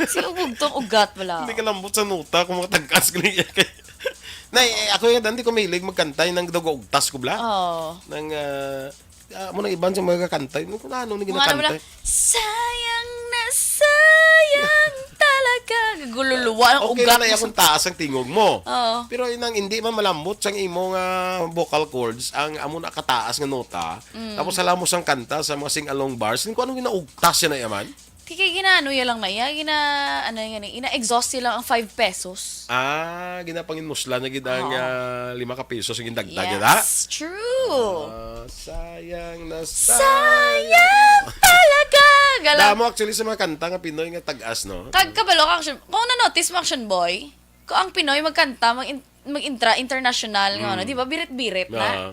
Si ubog tong ugat, wala. Hindi kalambot sa nota kung makatagkas ka niya. Nay, eh, ako yung dati ko mahilig magkanta, yung nang daw gaugtas ko, bla. Oo. Nang, ah, ah, mo nang iban sa mga kakanta, yung kung ano, nang Mga ano, wala? ginakanta. Sayang na sayang talaga. Gululuwa ang Okay ugat na lang mo sa akong taas ang tingog mo. Oo. Pero inang hindi man malambot sang imo nga vocal cords, ang amo na kataas nga nota. Mm. Tapos hala mo sang kanta sa mga sing-along bars, kung anong ginaugtas siya na yaman? Kay, kay ginaano ya lang na iya, gina-, ano yan eh, ina-exhaust ya lang ang five pesos. Ah, ginapanginmusla na gid ang, Oo. ah, lima ka pesos ang gindagdag, gid, ha? Yes, true. Ah, sayang na Sayang talaga! Kala- Damo actually sa mga kanta nga Pinoy nga tag-as, no? Kag kabalo ka, Action, kung na-notice mo, Action Boy, kung ang Pinoy magkanta, mag-in-, mag-intra international nga, ano, Mm. di ba? Birit-birit na. Ah.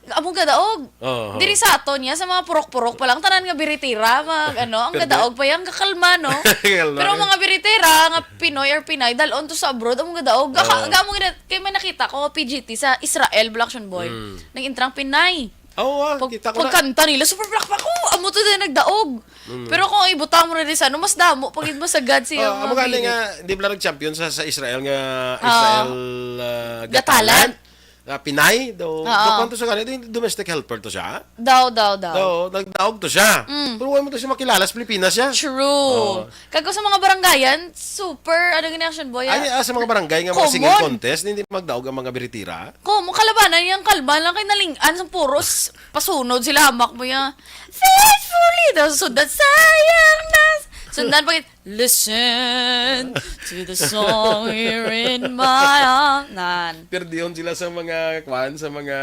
Among gadaog. Oo. Diri sa aton niya, sa mga purok-purok pa lang, tanan nga biritira, mag, ano, ang Pero gadaog pa yan, kakalma, no? Kakalma, Pero ang eh. mga biritira nga Pinoy or Pinay, dalon to sa abroad, among gadaog. Gaka-, Oo. gamo gina-, kay may nakita ko, P G T, sa Israel, Black Action Boy. Mm. Nag-intrang Pinay. Oo, ah, Pag, kita ko na. pagkanta nila, super black pa ko. Amo to din nagdaog. Mm. Pero kung ibutang mo na din sa ano, mas damo pag masagad siya Ah, mga amo gani birit. nga, di ba nag-champion sa, sa Israel nga, Ah. Israel, ah, Got Got Talent? Talent? Ah, Pinay, do, Oo. do kwanto sa gani, do, domestic helper to siya? Daw, daw, daw. Do, nagdaog to siya. Mm. Pero wala mo to siya makilala sa Pilipinas siya. True. Oo. Kag sa mga barangayan, super, ano gini, Action Boy, Ay, ah? ah, sa mga barangay nga mga Common. singing contest, hindi magdaog ang mga biritira. Ko, mo kalabanan yang kalma lang kay naling-an sa puros. Pasunod sila, hamak mo ya. Faithfully, daw sundan sayang nas. Sundan pa gid, "Listen to the song here in my heart." Nan. Perdihon sila sa mga, kwan, sa mga,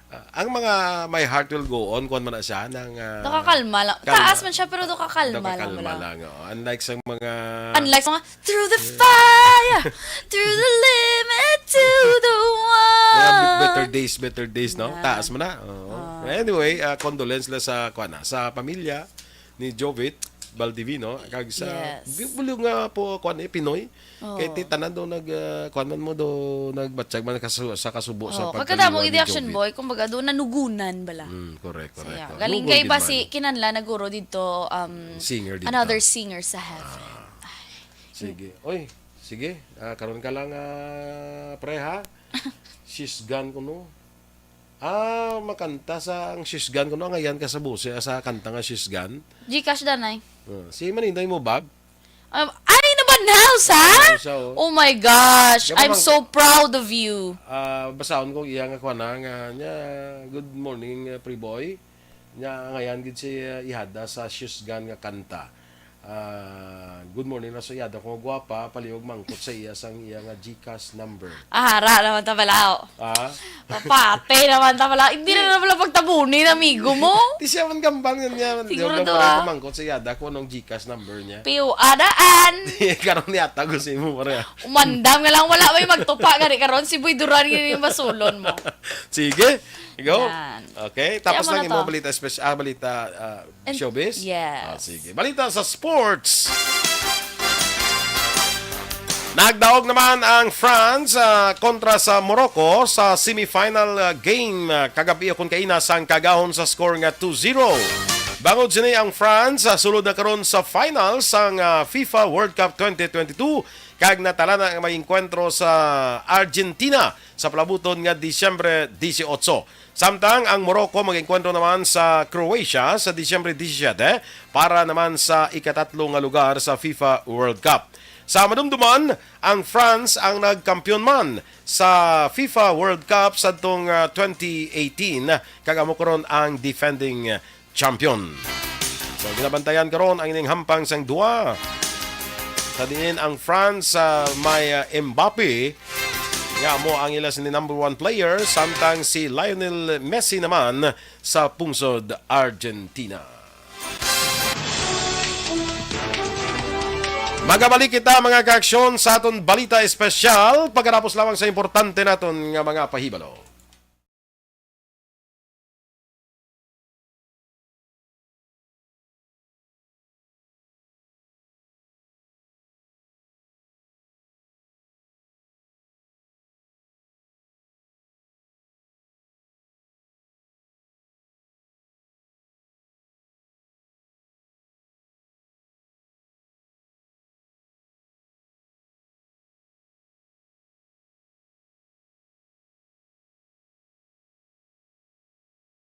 ah, ang mga My Heart Will Go On, kwan man na siya, nang, ah, Nakakalma lang. kalma. Taas man siya, pero nakakalma lang Nakakalma wala. lang, oo. Unlike sa mga Unlike sa mga, "Through the fire, through the limit, to the Mga one." better days, better days, no? Yan. Taas mo na. Oo. Ah. Anyway, ah, condolence la sa, kuwan na, sa pamilya ni Jovit Baldivino, kag sa Yes. bi-, bulyo nga po, kuwan, eh, Pinoy. Oo. Kay ti tanan daw nag, ah, kuwan man mo daw, nagbatsyag man kasu-, sa kasubo sa Oo, pagkaliwa kagkadamo ni gid Action Jovit. Boy, kumbaga, doon nanugunan bala. Mm, correct, correct. Saya. Oh, Galing lugol kay gid ba man. si Kinan la naguro dito, um, Singer dito. Another singer sa heaven. Ah. Ay. Sige. Oy, sige. Ah, karon ka lang, ah, pre, ha? Shisgan kuno. Ah, makanta sa ang Shisgan kuno. Ang ayan ka sa bose, ah, sa kanta nga Shisgan. Gcash danay. Ah, si Maninday mo, Bob? Um, ay, nabanhaw sa? Nabanhaw siya, oh. Oh my gosh, Di ba, I'm mang- so proud of you. Ah, basahon ko iya nga kuwan na nga niya, "Good morning, uh, Preboy." Nya, ngayan gid si, uh, ihada sa Shisgan nga kanta. Ah, "Good morning na sa ihada ko nga gwapa, palihog mangkot sa iya sang iya nga Gcash number." Ah, hara naman ta bala, oh. Ah? Papate naman ta bala. Hindi na naman pala pagtabuni na amigo mo. Di siya man gambal nga niya. Siguro Di daw, ako ah. Mangkot sa ihada kung anong Gcash number niya. Piw adaan. Karon ni ata ko sa imo, pare, ah. Umandam nga lang, wala may magtupa gani karon. Si Boy Duran gini yung basulon mo. Sige, go. Yan. Okay, Kaya tapos mo lang na imo to. Balita special, ah, balita, ah, And, showbiz? Yes. Ah, sige. Balita sa sports. Nagdaog naman ang France, ah, kontra sa Morocco sa semifinal, ah, game, ah, kagabi ukon kaina sang kagahon sa score nga two zero. Bangod sini ang France, ah, sulod na karon sa final sang, ah, FIFA World Cup twenty twenty-two kag natala na ang may engkwentro sa Argentina sa palabuton nga Disyembre dieciocho. Samtang ang Morocco mag-engkwentro naman sa Croatia sa Disyembre disisiete para naman sa ikatatlo nga lugar sa FIFA World Cup. Sa madumduman, ang France ang nagkampiyon man sa FIFA World Cup sadtong, ah, twenty eighteen, kag amo karon ang defending champion. So, ginabantayan karon ang ining hampang sang duwa. Sa diin ang France, ah, may, ah, Mbappe, nga amo ang ila sini number one player, samtang si Lionel Messi naman sa pungsod Argentina. Magabalik kita, mga kaaksyon, sa aton balita espesyal, pagkatapos lamang sa importante naton nga mga pahibalo.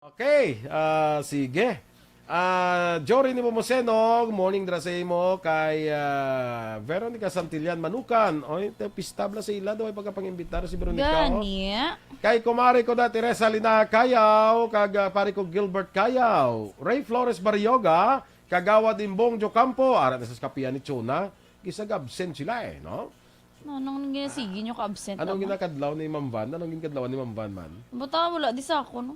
Okay, ah, sige. Ah, Jory Nepomuceno, morning dira sa imo. Kay, ah, Veronica Santillan Manukan. Oy, te, pista bala sa ila daw ay pagkapangimbitar si Veronica, oh. Gani. Kay kumare ko da Teresa Lina Cayaw, kag, ah, pare ko Gilbert Cayaw. Ray Flores Barrioga, Kagawad Imbong Jocampo, ara na sa kapihan ni Chona. Gisag-absent sila, eh, no? No, anong ginasigi nyo ka-absent Anong naman? ginakadlaw ni Ma'am Van? Anong ginakadlawan ni Ma'am Van man? Buta, wala di sa ako, no?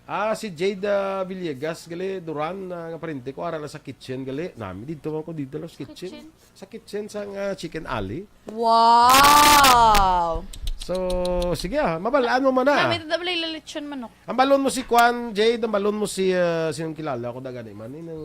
Ah, si Jade, ah, Villegas, gali, Duran, ah, nga parente ko, ara na sa kitchen, gali. Nami, dito man ko, dito lang sa kitchen. Kitchen? Sa kitchen, sa, ah, Chicken Alley. Wow! So, sige, ah, mabalaan mo man na. Nami, ito na pala yung lechon manok. Ang balon mo si Kwan, Jade, ang balon mo si, ah, sinong kilala ko, dagani man, eh, nang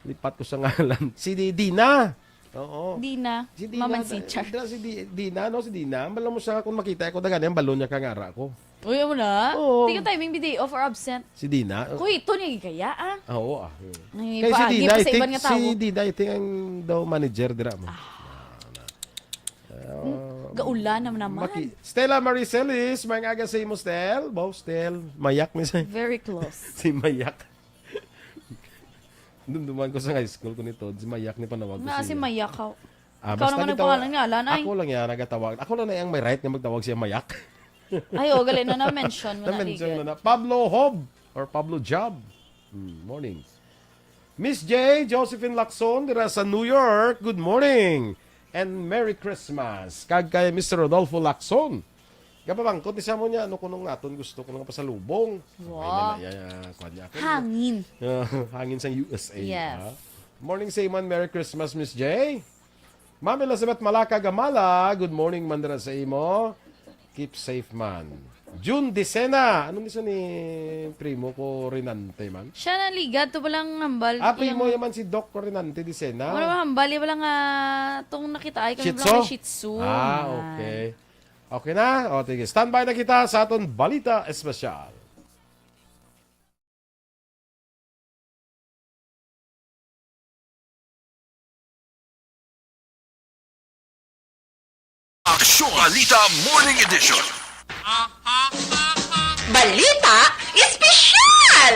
lipat ko sa ngalan. Si Di-, Dina. Oo. Dina. Si Dina, Maman si da-, Char. Dra-, si Di-, Dina, no? Si Dina. Ang balon mo siya, kung makita ko, dagani, ang balon niya kangara ko. Uy, amo na? Oo. Tingnan timing, bi day off or absent. Si Dina? Kuy, ito niya gaya, ah. Ah, oo, ah. Ay, Kay si paagi Dina, pa I sa think, iban nga si tawo. Dina, I think, ang daw manager dira mo. Ah. Ah, Mm, gaula naman naman. Maki-, Stella Marie Celis, may aga sa imo, Stel. Bo, Stel. Mayak ni sa Very close. Si Mayak. Dumduman ko sa high school ko nito, si Mayak ni panawag ko Naa si siya. Mayak, haw. Ah, Ikaw basta naman ang gitawa-, pangalan nga, Alan, ay. Ako lang yan, nagatawag. Ako lang na yung may right nga magtawag siya Mayak. Ay, oo, gali na, na-mention mo na, Na-mention ligid. mo na. Pablo Hob or Pablo Job. Hmm, morning. Miss J, Josephine Lacson, dira sa New York. Good morning. And Merry Christmas. Kag kay Mister Rodolfo Lacson. Gapamangkot ni siya mo niya, ano kunong naton gusto ko nga pasalubong? Wow. Ay, na, ya, ya, kuwan niya. Hangin. Hangin sa U S A, Yes. ha? Morning sa iman, Merry Christmas, Miss J. Ma'am Elizabeth Malaka Gamala, good morning man dira sa imo. Keep safe man. June Dicena, anong isa ni primo ko Renante man? Siya na ligad to palang hambal. Ah, primo iyang yaman si Doc Renante Dicena. Wala mahambal, iya palang, ah, tong nakita ay kami Shih Tzu? Palang Shih Tzu. Ah, okay. Okay na? O, sige. Standby na kita sa aton balita espesyal. Aksyon Balita Morning Edition. Balita Espesyal!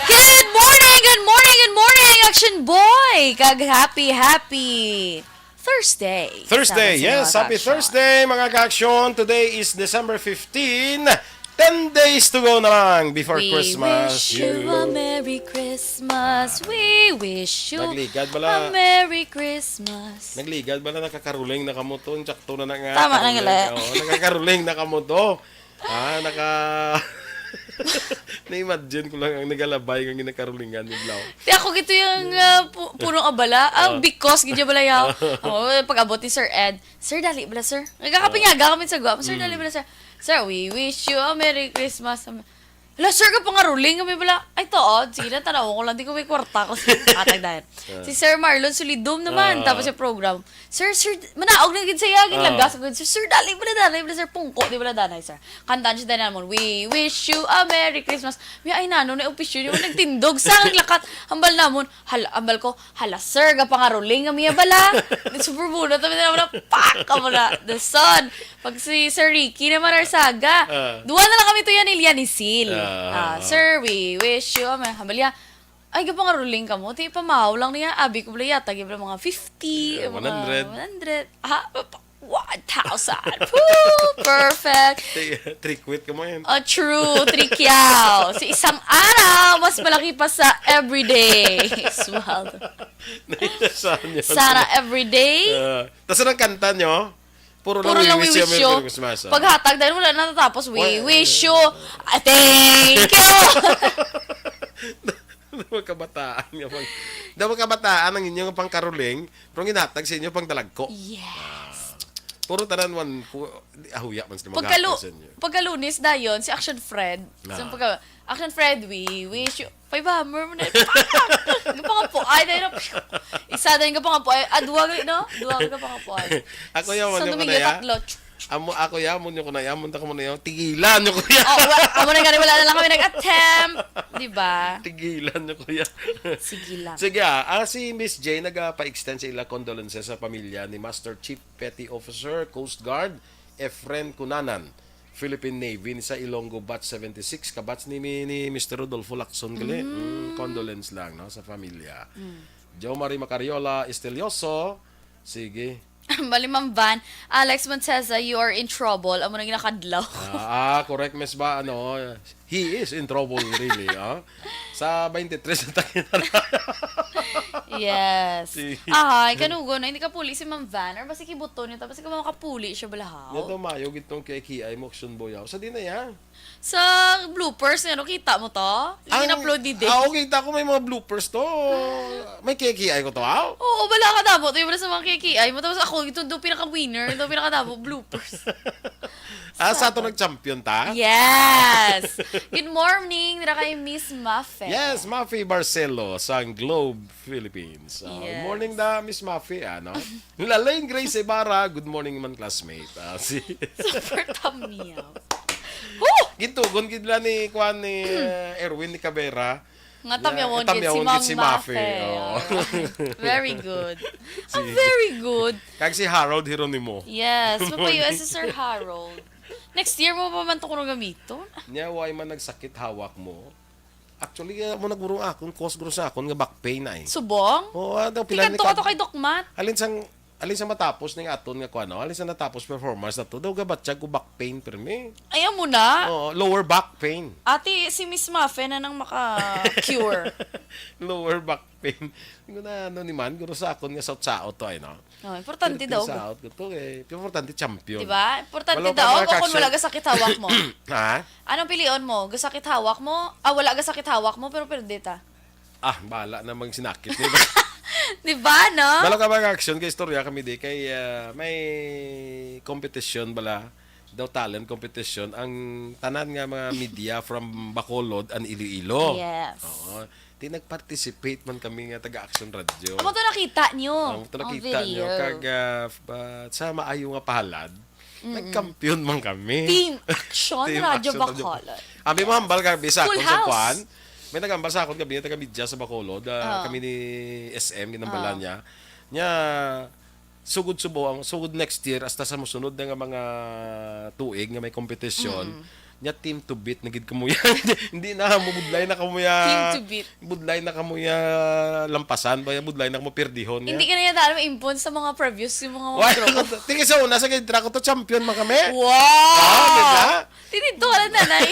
Good morning, good morning, good morning, Action Boy! Kag happy, happy Thursday. Thursday, Sama sa yes. mga Happy ka-action. Thursday, mga ka-action. Today is December fifteen. Ten days to go na lang before We Christmas. wish you a Merry Christmas. We wish you Nagligad bala. a Merry Christmas. Nagligad bala, nakakaruling na kamo to. Sakto na na nga. Tama na nga, Karuling. le. Oo, nakakaruling na kamo to. Ah, naka-, na-imagine ko lang ang nagalabay nga ginakarulingan ni Blau. Ti ako gito yung, ah, pu-, punong abala. Ang Ah. bikos, gidya bala yaw. Oh, pag-abot ni Sir Ed, "Sir, dali bala, sir." Nagkakapinyaga kami sa guwap. "Sir, dali Mm. bala, sir." "Sir, we wish you a Merry Christmas." Hala, sir, ka pangaruling kami bala. Ay, to, oh. Sige lang, tanaw ko lang. Di ko may kwarta ko. Atag dahil. Ah. Si Sir Marlon Solidum naman. Ah. Tapos yung program. Sir, sir, manaog na gid sa iya, Ah. ginlagas ko gid. Sir, sir, dali bala danay, bala, sir, pungko, di bala danay, sir. Kantaan siya danay namon, "We wish you a Merry Christmas." May ay nano na opisyon yung nagtindog sa ang lakat. Hambal namon, hal, hambal ko, "Hala, sir, gapangaruling nga miya bala." Super bunot, tapi na, pak, amo na, the son. Pag si Sir Ricky naman, Arsaga, Ah. duwa na lang kami to yan, Ilian Isil. Ah, Ah, ah. "Sir, we wish you a Mer-," hambal niya, "Ay, gapangaruling kamo." Ti, pamahaw lang niya. Abi ko bala yata, gibala mga fifty, Yeah, mga one hundred. one hundred. Ah, pa-, one thousand. Woo! Perfect. Three, three quit ka mo yan. Oh, true. Trikyaw. Si isang araw, mas malaki pa sa everyday. Swal. Nailasan niya. Sana everyday. Ah, tas anong kanta nyo? Puro lang Puro lang "We we wish you a wish Merry you." Christmas, ah. Paghatag, dahil wala natatapos, "We Why? wish you, ah, thank you." Daw kabataan nga pang, daw kabataan ang inyo nga pangkaruling, pero ginatag sa inyo pang dalagko. Yes. Ah. Puro tanan man, pu-, di, ahuya man sila Pagka maghatag lu-, sa inyo. Pagka Lunes dayon, si Action Fred. So, Ah. pagka, "Action Fred, we wish you." Five hammer mo na. Gapangapuay, dahil na, isa dahil gapangapuay. Ah, duwa gali, no? Duwa gali gapangapuay. Ako yaw, Santo ano ko na Miguel, ya? tatlo. Amo, ako ya, amo nyo ko na ya, amo ta ko mo na ya. Tigilan nyo ko ya. Oh, wa-, amo na gani, wala na lang kami nag-attempt. Di ba? Tigilan nyo ko ya. Sige lang. Sige, ah, ah, si Miss J nagapa-extend sa ila condolences sa pamilya ni Master Chief Petty Officer, Coast Guard, Efren Cunanan, Philippine Navy, ni sa Ilonggo Batch seventy-six, kabatch ni, ni, ni Mister Rodolfo Lacson gali. Mm. Mm, condolence lang, no, sa pamilya. Mm. Jo Marie Macariola Estelioso, sige. Bali, Ma'am Van, Alex Monteza, you are in trouble. Amo na ginakadlaw. Ah, ah, correct, Miss Ba, ano, he is in trouble, really, ah. Sa twenty-three sa takita na. Yes. Sige. Ahay, kanugon na, hindi ka puli si Ma'am Van, or basi kibuton niya, tapos ikaw makapuli siya, balahaw. Yato, mayo gid tong kiay-kiay mo, Action Boy, ah. Sa di na, ya? Sa bloopers, ano, kita mo to? Yung in-upload ni Dave. Ah, okay, kita ko may mga bloopers to. May kiay-kiay ko to, ah? Oo, wala ka damo. Ito yung wala sa mga kiay-kiay mo. Tapos ako, ito daw pinaka-winner, ito pinaka-damo, bloopers. Ah, sa ato Sabag. Nag-champion ta? Yes! Good morning, dira kay Miss Mafe. Yes, Mafe Barcelo, sang Globe Philippines. Ah, good Yes. morning da, Miss Mafe, ano? Lalain Grace Ibarra, good morning man, classmate. Ah, si Super thumbnail. Huh! Gintugon gid la ni, kuan, ni, eh, Erwin ni Cabrera. Nga Yeah, tamyawon gid si tamyawon gid Mang si Mafe. Mafe. Oo. Alright. Very good. Ah, Sige. very good. Kag si Harold Jeronimo. Yes, Good morning. Magpa-U S si Sir Harold. Next year mo pa man to kuno gamiton. Nya, why man nagsakit hawak mo? Actually, ah, mo nagurong akon, cause guro sa akon nga back pain na eh. Subong? Oo, ah, daw, Di pila ni kadto ka ka-, to kay Doc Matt? Alin sang, alin sang matapos ning aton nga kuan, no? Alin sang natapos performance na to? Daw gabatyag ko back pain, permi. Ay, amo na? Oo, lower back pain. Ate, si Miss Mafe na nang maka-cure. Lower back pain. Hindi ko na, ano ni man, guro sa akon nga saot-saot to, ay, no? Oh, importante Pero daw. Saot ko to, eh. Importante, champion. Di ba? Importante Wala pa daw, mga kung kaksyon. wala ka sakit hawak mo. Ha? Anong pilion mo? Gasakit hawak mo? Ah, wala gasakit hawak mo, pero perde ta. Ah, bahala na magsinakit. Di ba? Di ba, no? Balo ka mga action kay istorya kami di kay ah, may competition bala daw talent competition ang tanan nga mga media from Bacolod and Iloilo. Yes. Oo. Di nag-participate man kami nga taga Action Radio. Amo to nakita nyo Amo to ang nakita nyo. video. Kag ah, f- ah, sa maayo nga pahalad, nagkampiyon man kami. Team Action Team Radio Action Radio. Bacolod. Abi mo Yes. hambal ka bisa Full kung sa house. kuan. May nagambal sa akon gabi taga media sa Bacolod, ah, Ah. kami ni S M ginambalan Ah. niya. Nya sugod subo ang sugod next year hasta sa mosunod na nga mga tuig nga may competition. Mm. Nya team to beat na gid kamo yan. Hindi na mo budlay na kamo ya. Team to beat. Budlay na kamo ya lampasan ba ya budlay na kamo pirdihon ya. Hindi ka na yata alam impon sa mga previews yung mga Why? Tiki sa una sa kay Draco to champion man kami. Wow! Ah, di ba? Tinidto ka lang, nanay.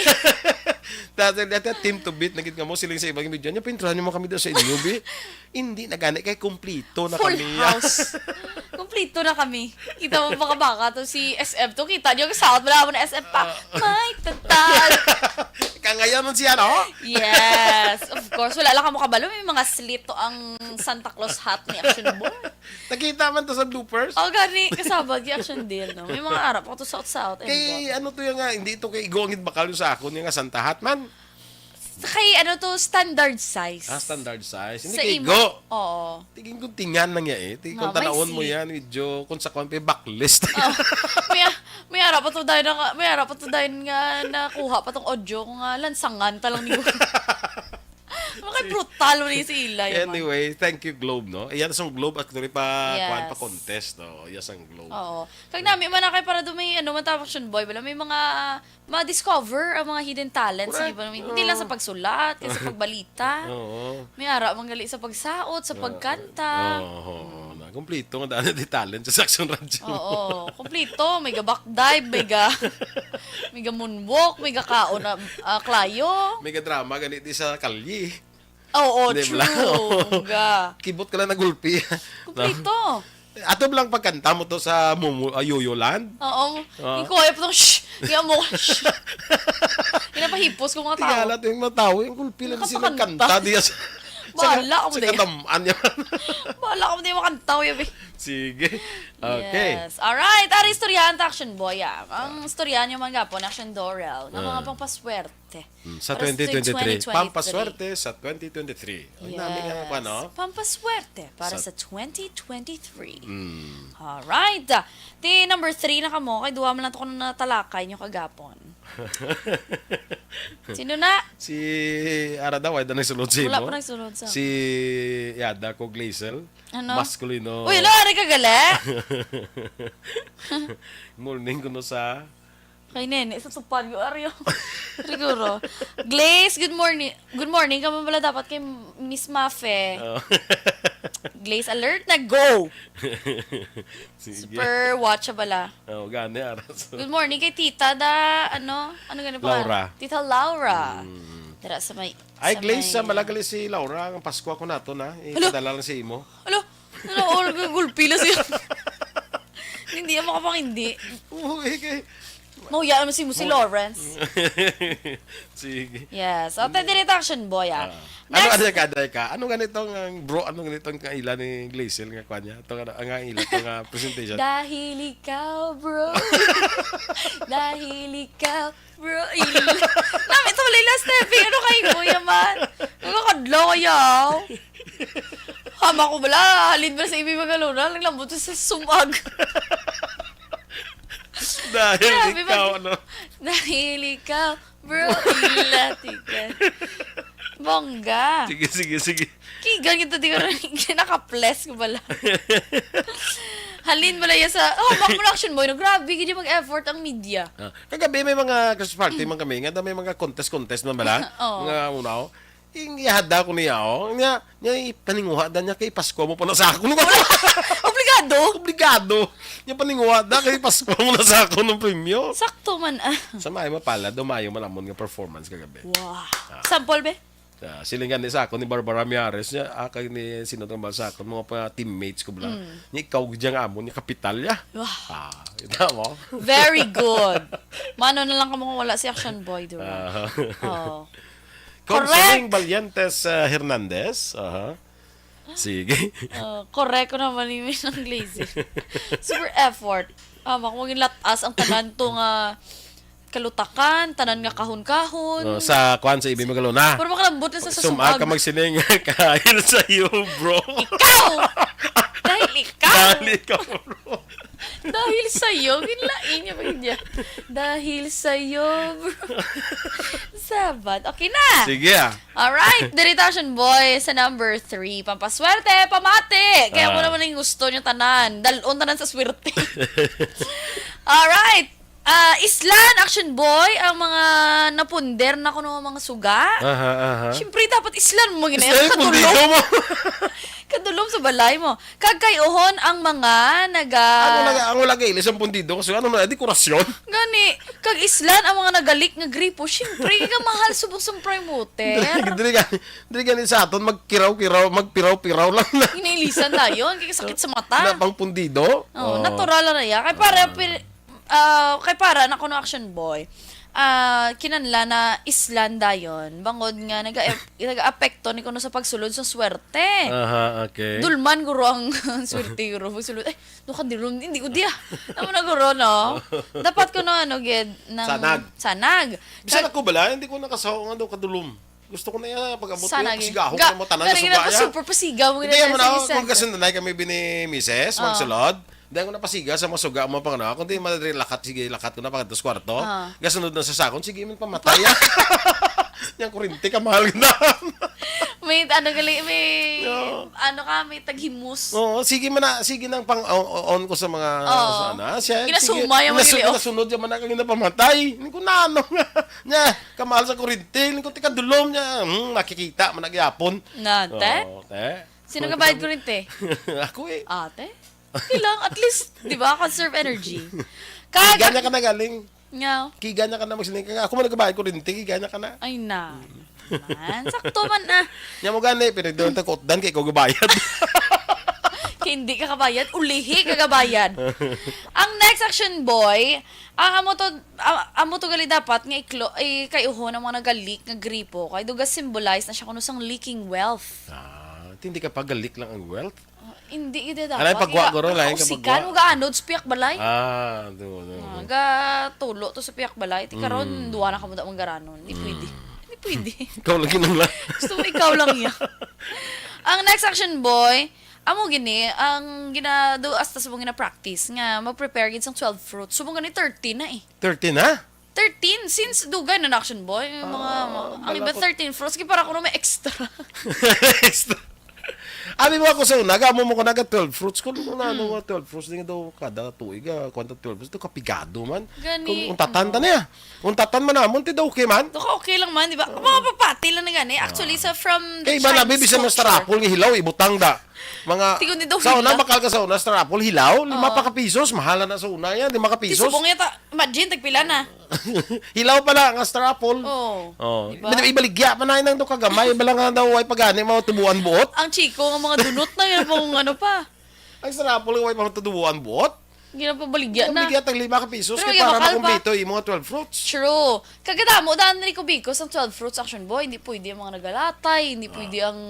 Dati, dati, team to beat, nagit nga mo, siling sa ibang media niya, pintrahan niyo mo kami daw sa inyo, bi. Hindi na gani, kay kumplito na Full kami. house. Kumplito na kami. Kita mo, baka-baka to si S M to. Kita niyo, kasawat mo na ako na S M pa. Ah. May tatag. Kangayan man siya, no? Yes, of course. Wala lang ka makabalo. May mga slit to ang Santa Claus hat ni Action Boy. Nakita man to sa bloopers. Oh, gani, kasabag yung Action Deal, no? May mga arap ako to sa out-out. Kay ano to yung nga, hindi to kay igo ang bakal yung sa akon yung nga Santa hat man. Sa kay ano to, standard size. Ah, standard size. Hindi Sa kay imo. igo. Oo. Tiging kung tingan lang niya eh. Tiging kung Nga, may tanawon mo si- yan, medyo kung sa kuwan pa yung backlist. Oh, may, may ara pa to dahil na, may ara pa to dahil nga nakuha pa tong audio ko nga lansangan pa lang ni Makay brutal mo ni si Ilay. Anyway, thank you, Globe, no? Iyan sa Globe, actually, pa, Yes. kuwan, pa contest, no? Iyan sa Globe. Oo. Kag nami man na kay para do may, ano, matapos yun, boy, wala may mga ma-discover ang mga hidden talents, Correct. di ba? Hindi lang sa Oo. pagsulat, kay sa pagbalita. Oo. May ara man gali sa pagsaot, sa Oo. pagkanta. Oo, oo, oo. Na, kumplito nga daan di talent sa Saxon Radio. Oo, kumplito. May ga-back dive, may ga, may ga-moonwalk, may ga-kaon na, ah, klayo. May ga-drama gani di sa kalye. Oo, Di ba? true. Ga. Kibot ka lang nagulpi. Kumplito. Ato lang pagkanta mo to sa Momo, ah, Yoyo Land? Oo. Ah. Ikaw, ayaw pa tong shh. Kaya mo, shh. Pinapahipos ko mga tao. Tingala to yung mga tao, yung kulpi lang sila Nakapakanta. kanta diya sa, sa, Bahala ka mo sa diyan. katamaan niya. Bahala ka mo diyan makanta, Kuya Vic. Sige. Okay. Yes. Alright. Ari, istoryahan ta, Action Boy, ah. Ang istoryahan niyo man gapon, Action Dorel, ng mga Ah. pampaswerte. Mm, sa Para sa twenty twenty-three. twenty twenty-three. Pampaswerte sa twenty twenty-three. Ay, nami nga Yes. pa, no? Pampaswerte para Sa sa twenty twenty-three. Mm. Alright. Di number three na kamo, kay duha man lang to ko na natalakay nyo kagapon. Sino na? Si Ara daw, ay da nagsulod si Wala mo? pa nagsulod sa Si Yada ko Glazel. Ano? Masculino. Uy, ano, ari ka gali? Morning ko no sa Kay Nene, sa tupad ko, Ario. Siguro. Glaze, good morning. Good morning. Kamo pala dapat kay Miss Mafe. Oh. Glaze alert na, go! Sige. Super watch bala. Oh, gani, aras. Good morning kay Tita da, ano? Ano gani pa? Laura. Tita Laura. Mm. Dira sa may, Ay, sa Glaze, may, sa Malagalisi, Laura, ang Pasko ko nato na. Ipadala lang sa imo. Alo, ano, all gulpi lang siya. Hindi ako makapangindi. Oo, eh, kay... Mahuya naman si mo si Lawrence. Sige. Yes. O, tayo diri ta, Action Boy, ah. Ah. Ano, Next. Ano ka, Day, ka? Ano ganito nga, bro, ano ganito ang kaila ni Glazel nga kwan niya? Ito nga, ang ila, ito nga presentation. Dahil ikaw, bro. Dahil ikaw, bro. Il- Nami, ito pala yung last stepping. Ano kayo, Kuya Man? Ang kadlaw, ayaw. Hama ko bala, halin bala sa ibi magalona, naglambot sa sumag. Dahil Grabe, ikaw, mag- ano? Dahil ikaw, bro, ilatigan. Bongga. Sige, sige, sige. Kigan kita di ko rin nakaples ko bala. Halin bala yan sa, oh, back mo na, Action Boy, no? Grabe, gid mag-effort ang media. Ah, kagabi may mga Christmas party man kami nga may mga contest-contest man bala. Oo. Mga unaw. Ing ihada ko niya, oh. Niya, niya ipaninguha da niya kay Pasko mo pa na sa ako. Obligado. Obligado. Niya paninguha da kay Pasko mo na sa ako ng premyo. Sakto man, ah. Sa mayo mapala, dumayo man amon nga performance kagabi. Wow. Sample, be? Ah, silingan ni sa ako ni Barbara Miares niya, ah, kay ni sino tong sa ako, mga pa teammates ko bala. Niya ikaw gid ang amo ni kapital ya. Wow. Ah, kita mo? Very good. Mano na lang kamo kung wala si Action Boy, di ba? Ah. Oh. Counseling Correct! Valientes ah, Hernandez. Aha. Sige. Oh, correct ko naman yung isang lazy. Super effort. Ah, makungin latas ang tanan to nga kalutakan, tanan nga kahon-kahon. Oh, sa kwan sa ibi magalona. Pero makalambot na sa Sumag ka sumag. Magsining kahil sa iyo, bro. Ikaw! Dahil ikaw! Dali ka, bro. Dahil sa'yo, ginlain niya ba niya? Dahil sa'yo, bro. Sabat. Okay na. Sige ah. Alright, diri ta, Action Boy, sa number three. Pampaswerte, pamati. Kaya mo Ah. naman yung gusto niyo tanan. Dalon tanan sa swerte. Alright. Ah, islan, Action Boy, ang mga napunder na kuno nga mga suga. Aha, aha. Siyempre, dapat islan mo gina. Islan yung Kadulom. pundido mo. Kadulom sa balay mo. Kag kay-uhon ang mga naga... Ang wala, ang wala kay ilis ang pundido kasi ano na, dekorasyon. Gani, kag islan ang mga nagalik nga gripo. Siyempre, ka mahal subok sa primuter. Dili ka, dili ka ni sa aton magkiraw-kiraw, magpiraw-piraw lang na. Inailisan dayon, kay sakit sa mata. Na pang pundido. Oh, natural lang na yan. Kay para, pin- ah, kay para na kuno, Action Boy. Ah, kinanla na islan dayon bangod nga naga naga-apekto ni kuno sa pagsulod sa swerte. Aha, okay. Dulman guro ang swerte guro pagsulod. Ay, no kadulom, hindi ko diya. Amo na guro, no? Dapat kuno ano gid ng Sanag. Sanag. Bisan ako bala, hindi ko nakasawa nga daw kadulom. Gusto ko na yan, pag-abot ko Sana yan, gi- pasigaho ko Ga- na mo tanan Pero sa yun suga ako, ya. super pasigaw mo Hindi gina mo sa na, isa. Kung kasundanay kami bini misis, Ah. magsulod. Hindi ako napasiga sa mga suga mo pang na. Kung di madali lakat, sige, lakat ko na pag sa kwarto. Ah. Gasunod na sa sakon, sige, man pamatay. Yang kurinti ka, mahal na. May ano gali, may No. ano ka, may taghimus. Oo, sige man na, sige nang pang on, on ko sa mga Oo. sa ano. Siya, Ginasumay ang mga ginasu- lios. Ginasunod yung mga kagina pamatay. Hindi ko na ano nga. Nya, kamahal sa kurinti. Hindi ko tika dulom niya. Hmm, nakikita man nagyapon. Na, te? Oo, te. Sino Kuwento nga bayad mo. Kurinti? Ako eh. Ate? Okay lang, at least, di ba, conserve energy. Kiga Kag, niya ka na galing. nga, Kiga niya ka na magsiling ka. Ako man nagbayad kurinti, kiga niya ka na. ay na. Man, sakto man na. Nya mo gani, pero doon ta kutdan kay ikaw gabayad. Kay hindi ka kabayad, ulihi ka kabayad. Ang next, Action Boy, ang amo to, a- amo to gali dapat nga iklo, eh, kay-uhon ang mga nagalik nga gripo. Kay duga symbolize na siya kuno sang leaking wealth. Ah, hindi ka pagalik lang ang wealth. Ah, hindi gid dapat. Alay, pagwa, guro, lain ka Kausikan pagwa. mo gaanod sa pihak balay. Ah, do, do. Ah, gatulo to sa pihak balay. Ti karon Mm. duwa na kamo da manggaranon. Di pwede. Di pwede. Ikaw lagi nang lang. Gusto mo ikaw lang niya. Ang next, Action Boy, amo gini, ang ginado hasta sa mong gina-practice nga mag-prepare gid sang twelve fruits. So, mong gani thirteen na eh. Thirteen na? Thirteen, since dugay na na, Action Boy. Yung mga, Ah, ang iba malapit. Thirteen fruits, kay para kuno may extra. Extra. Abi mo ako sa una, gamo mo ko naga twelve fruits. Kung ano nga twelve fruits, di nga daw kada tuig, ah, kwanta twelve fruits. Ito kapigado man. Gani, Kung untatan ano. ta niya. Untatan man namon, ti daw okay man. Ito ka okay lang man, di ba? Mga papati lang na gani. Actually, sa from the Kay iba na, Chinese bibi sa mas culture. tarapol nga hilaw, ibutang da. Mga, Tigo ni daw sa una, hilaw. Bakal ka sa una, star apple, hilaw, lima Oo. pa ka pisos, mahala na sa una yan, lima ka Ti pisos. Subong yata, imagine, tagpila na. Hilaw pala nga star apple. Oo. Oh. Diba? Ibal-, ibaligya pa na inang do kagamay, bala nga daw, ay pagani, mga tubuan buot. Ang chiko nga mga dunot na, yun pong ano pa. Ang star apple, way pa tubuan buot. Ginapabaligya na. Baligya tag lima ka pisos Pero kay yung para bakal pa. makumpleto yung mga twelve fruits. True. Kagadamo, daan ni Kubiko sa twelve fruits, Action Boy. Hindi pwede ang mga nagalatay, hindi Ah. pwede ang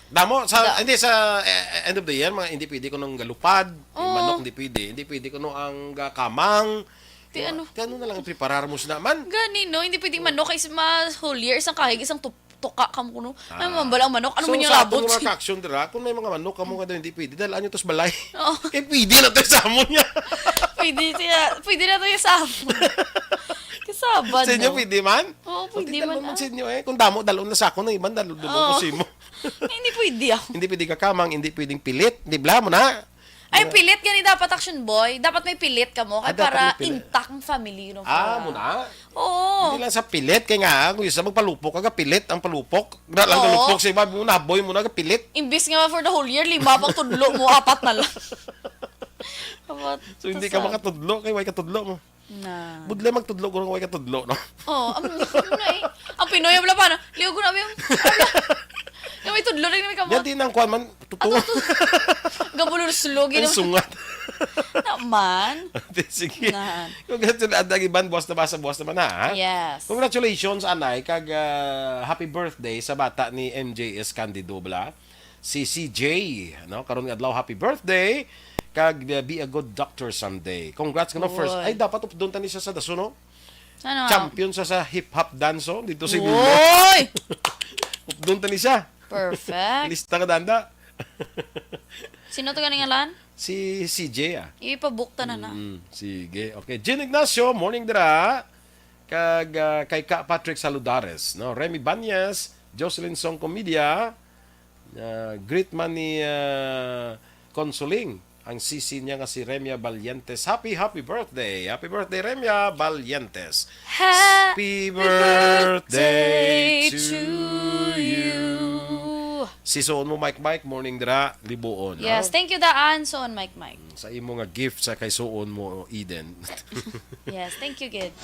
Damo, sa, Da- hindi, sa eh, end of the year, mga hindi pwede kuno ang galupad, yung Oo. manok, hindi pwede. Hindi pwede kuno ang gakamang. Ti Yung ano? ti ano na lang, preparar mo sila man. Gani, no? Hindi pwedeng manok kay ma-whole year, isang kahig, isang tup-, tuka ka mo kuno. Ay, Ah. mambala ang manok. Ano So, man yung sa aton labot? nga mga ka-action dira, kung may mga manok kamo nga daw hindi pwede, dahil anyo tos balay. Oo. Kay pwede na to sa amon niya. Pwede siya. Pwede na to yung sa amon. Kasabad, Sa inyo, no? pwede man? Oo, O, pwede di man, dalon man ah. sa inyo eh. Kung damo, dalon na sa ako ng iban, dalon, dalon Oo. ko sa imo. Hindi pwede ako. Hindi pwede kakamang, hindi pwedeng pilit. Di bla mo na? Ay, Wala. pilit gani dapat, Action Boy. Dapat may pilit ka mo. Kay Ah, dapat para may pilit. intact ang family, you know, Ah, para muna? Oo. Hindi lang sa pilit. Kaya nga, kung isa magpalupok, ka pilit ang palupok. Na lang Oo. galupok sa iba, mo naboy mo na pilit. Imbis nga for the whole year, lima pang tudlo mo, apat na lang. Apat So, hindi sa ka makatudlo, kay way katudlo mo. Na. Budlay magtudlo, gurang way katudlo, no? Oh, ang, ano na eh. Ang Pinoy, wala pa na. Liw ko na, yung, nga may tudlo rin may kamot. Yan din ang kwan man, tuto. Ato to. Gabulol sulog, Ang yun. sungat. Naman. Di, sige. Nahan. Congratulations, ang iban, buwas na ba sa buwas naman, ha? Yes. Congratulations, anay, kag, ah, happy birthday sa bata ni M J S Candido, bala. Si C J, no? Karon nga adlaw, happy birthday. Kag, uh, be a good doctor someday. Congrats, no? First, Uy. ay, dapat updon tani siya sa daso, no? Ano? Champion sa, sa hip-hop dance, oh, dito sa Iloilo. Uy! Updon tani siya. Perfect. Lista ka, danda. Sino to ganing ngalan? Si C J, ah. Ipabukta na na. Mm, sige. Okay. Jean Ignacio, morning dira. Kag, ah, kay Ka Patrick Saludares, no? Remy Banyas, Jocelyn Song Comedia, ah, greet man ni, ah, Consoling, ang sisi niya nga si Remia Valientes. Happy, happy birthday! Happy birthday, Remia Valientes! Happy Happy birthday birthday to to you. you. Si suon mo, Mike Mike, morning dira, Libuon, Yes, ha? thank you, Daan. Suon, Mike Mike. Sa imo nga gift sa kay suon mo, Eden. Yes, thank you, gid.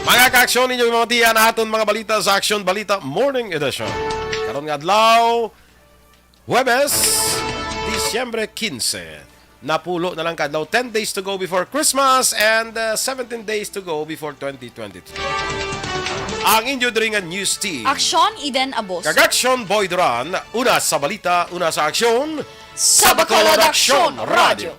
Mga kaaksyon, ninyo mga tiyan, aton mga balita sa Aksyon Balita Morning Edition. Karon nga adlaw, Huwebes, Disyembre quince. Napulo na lang ka adlaw, ten days to go before Christmas and, uh, seventeen days to go before twenty twenty-three. Ang inyo diri nga news team. Aksyon, Eden Abos. Kag Aksyon, Boy Duran. Una sa balita, una sa aksyon. Sa Bacolod Aksyon Radio.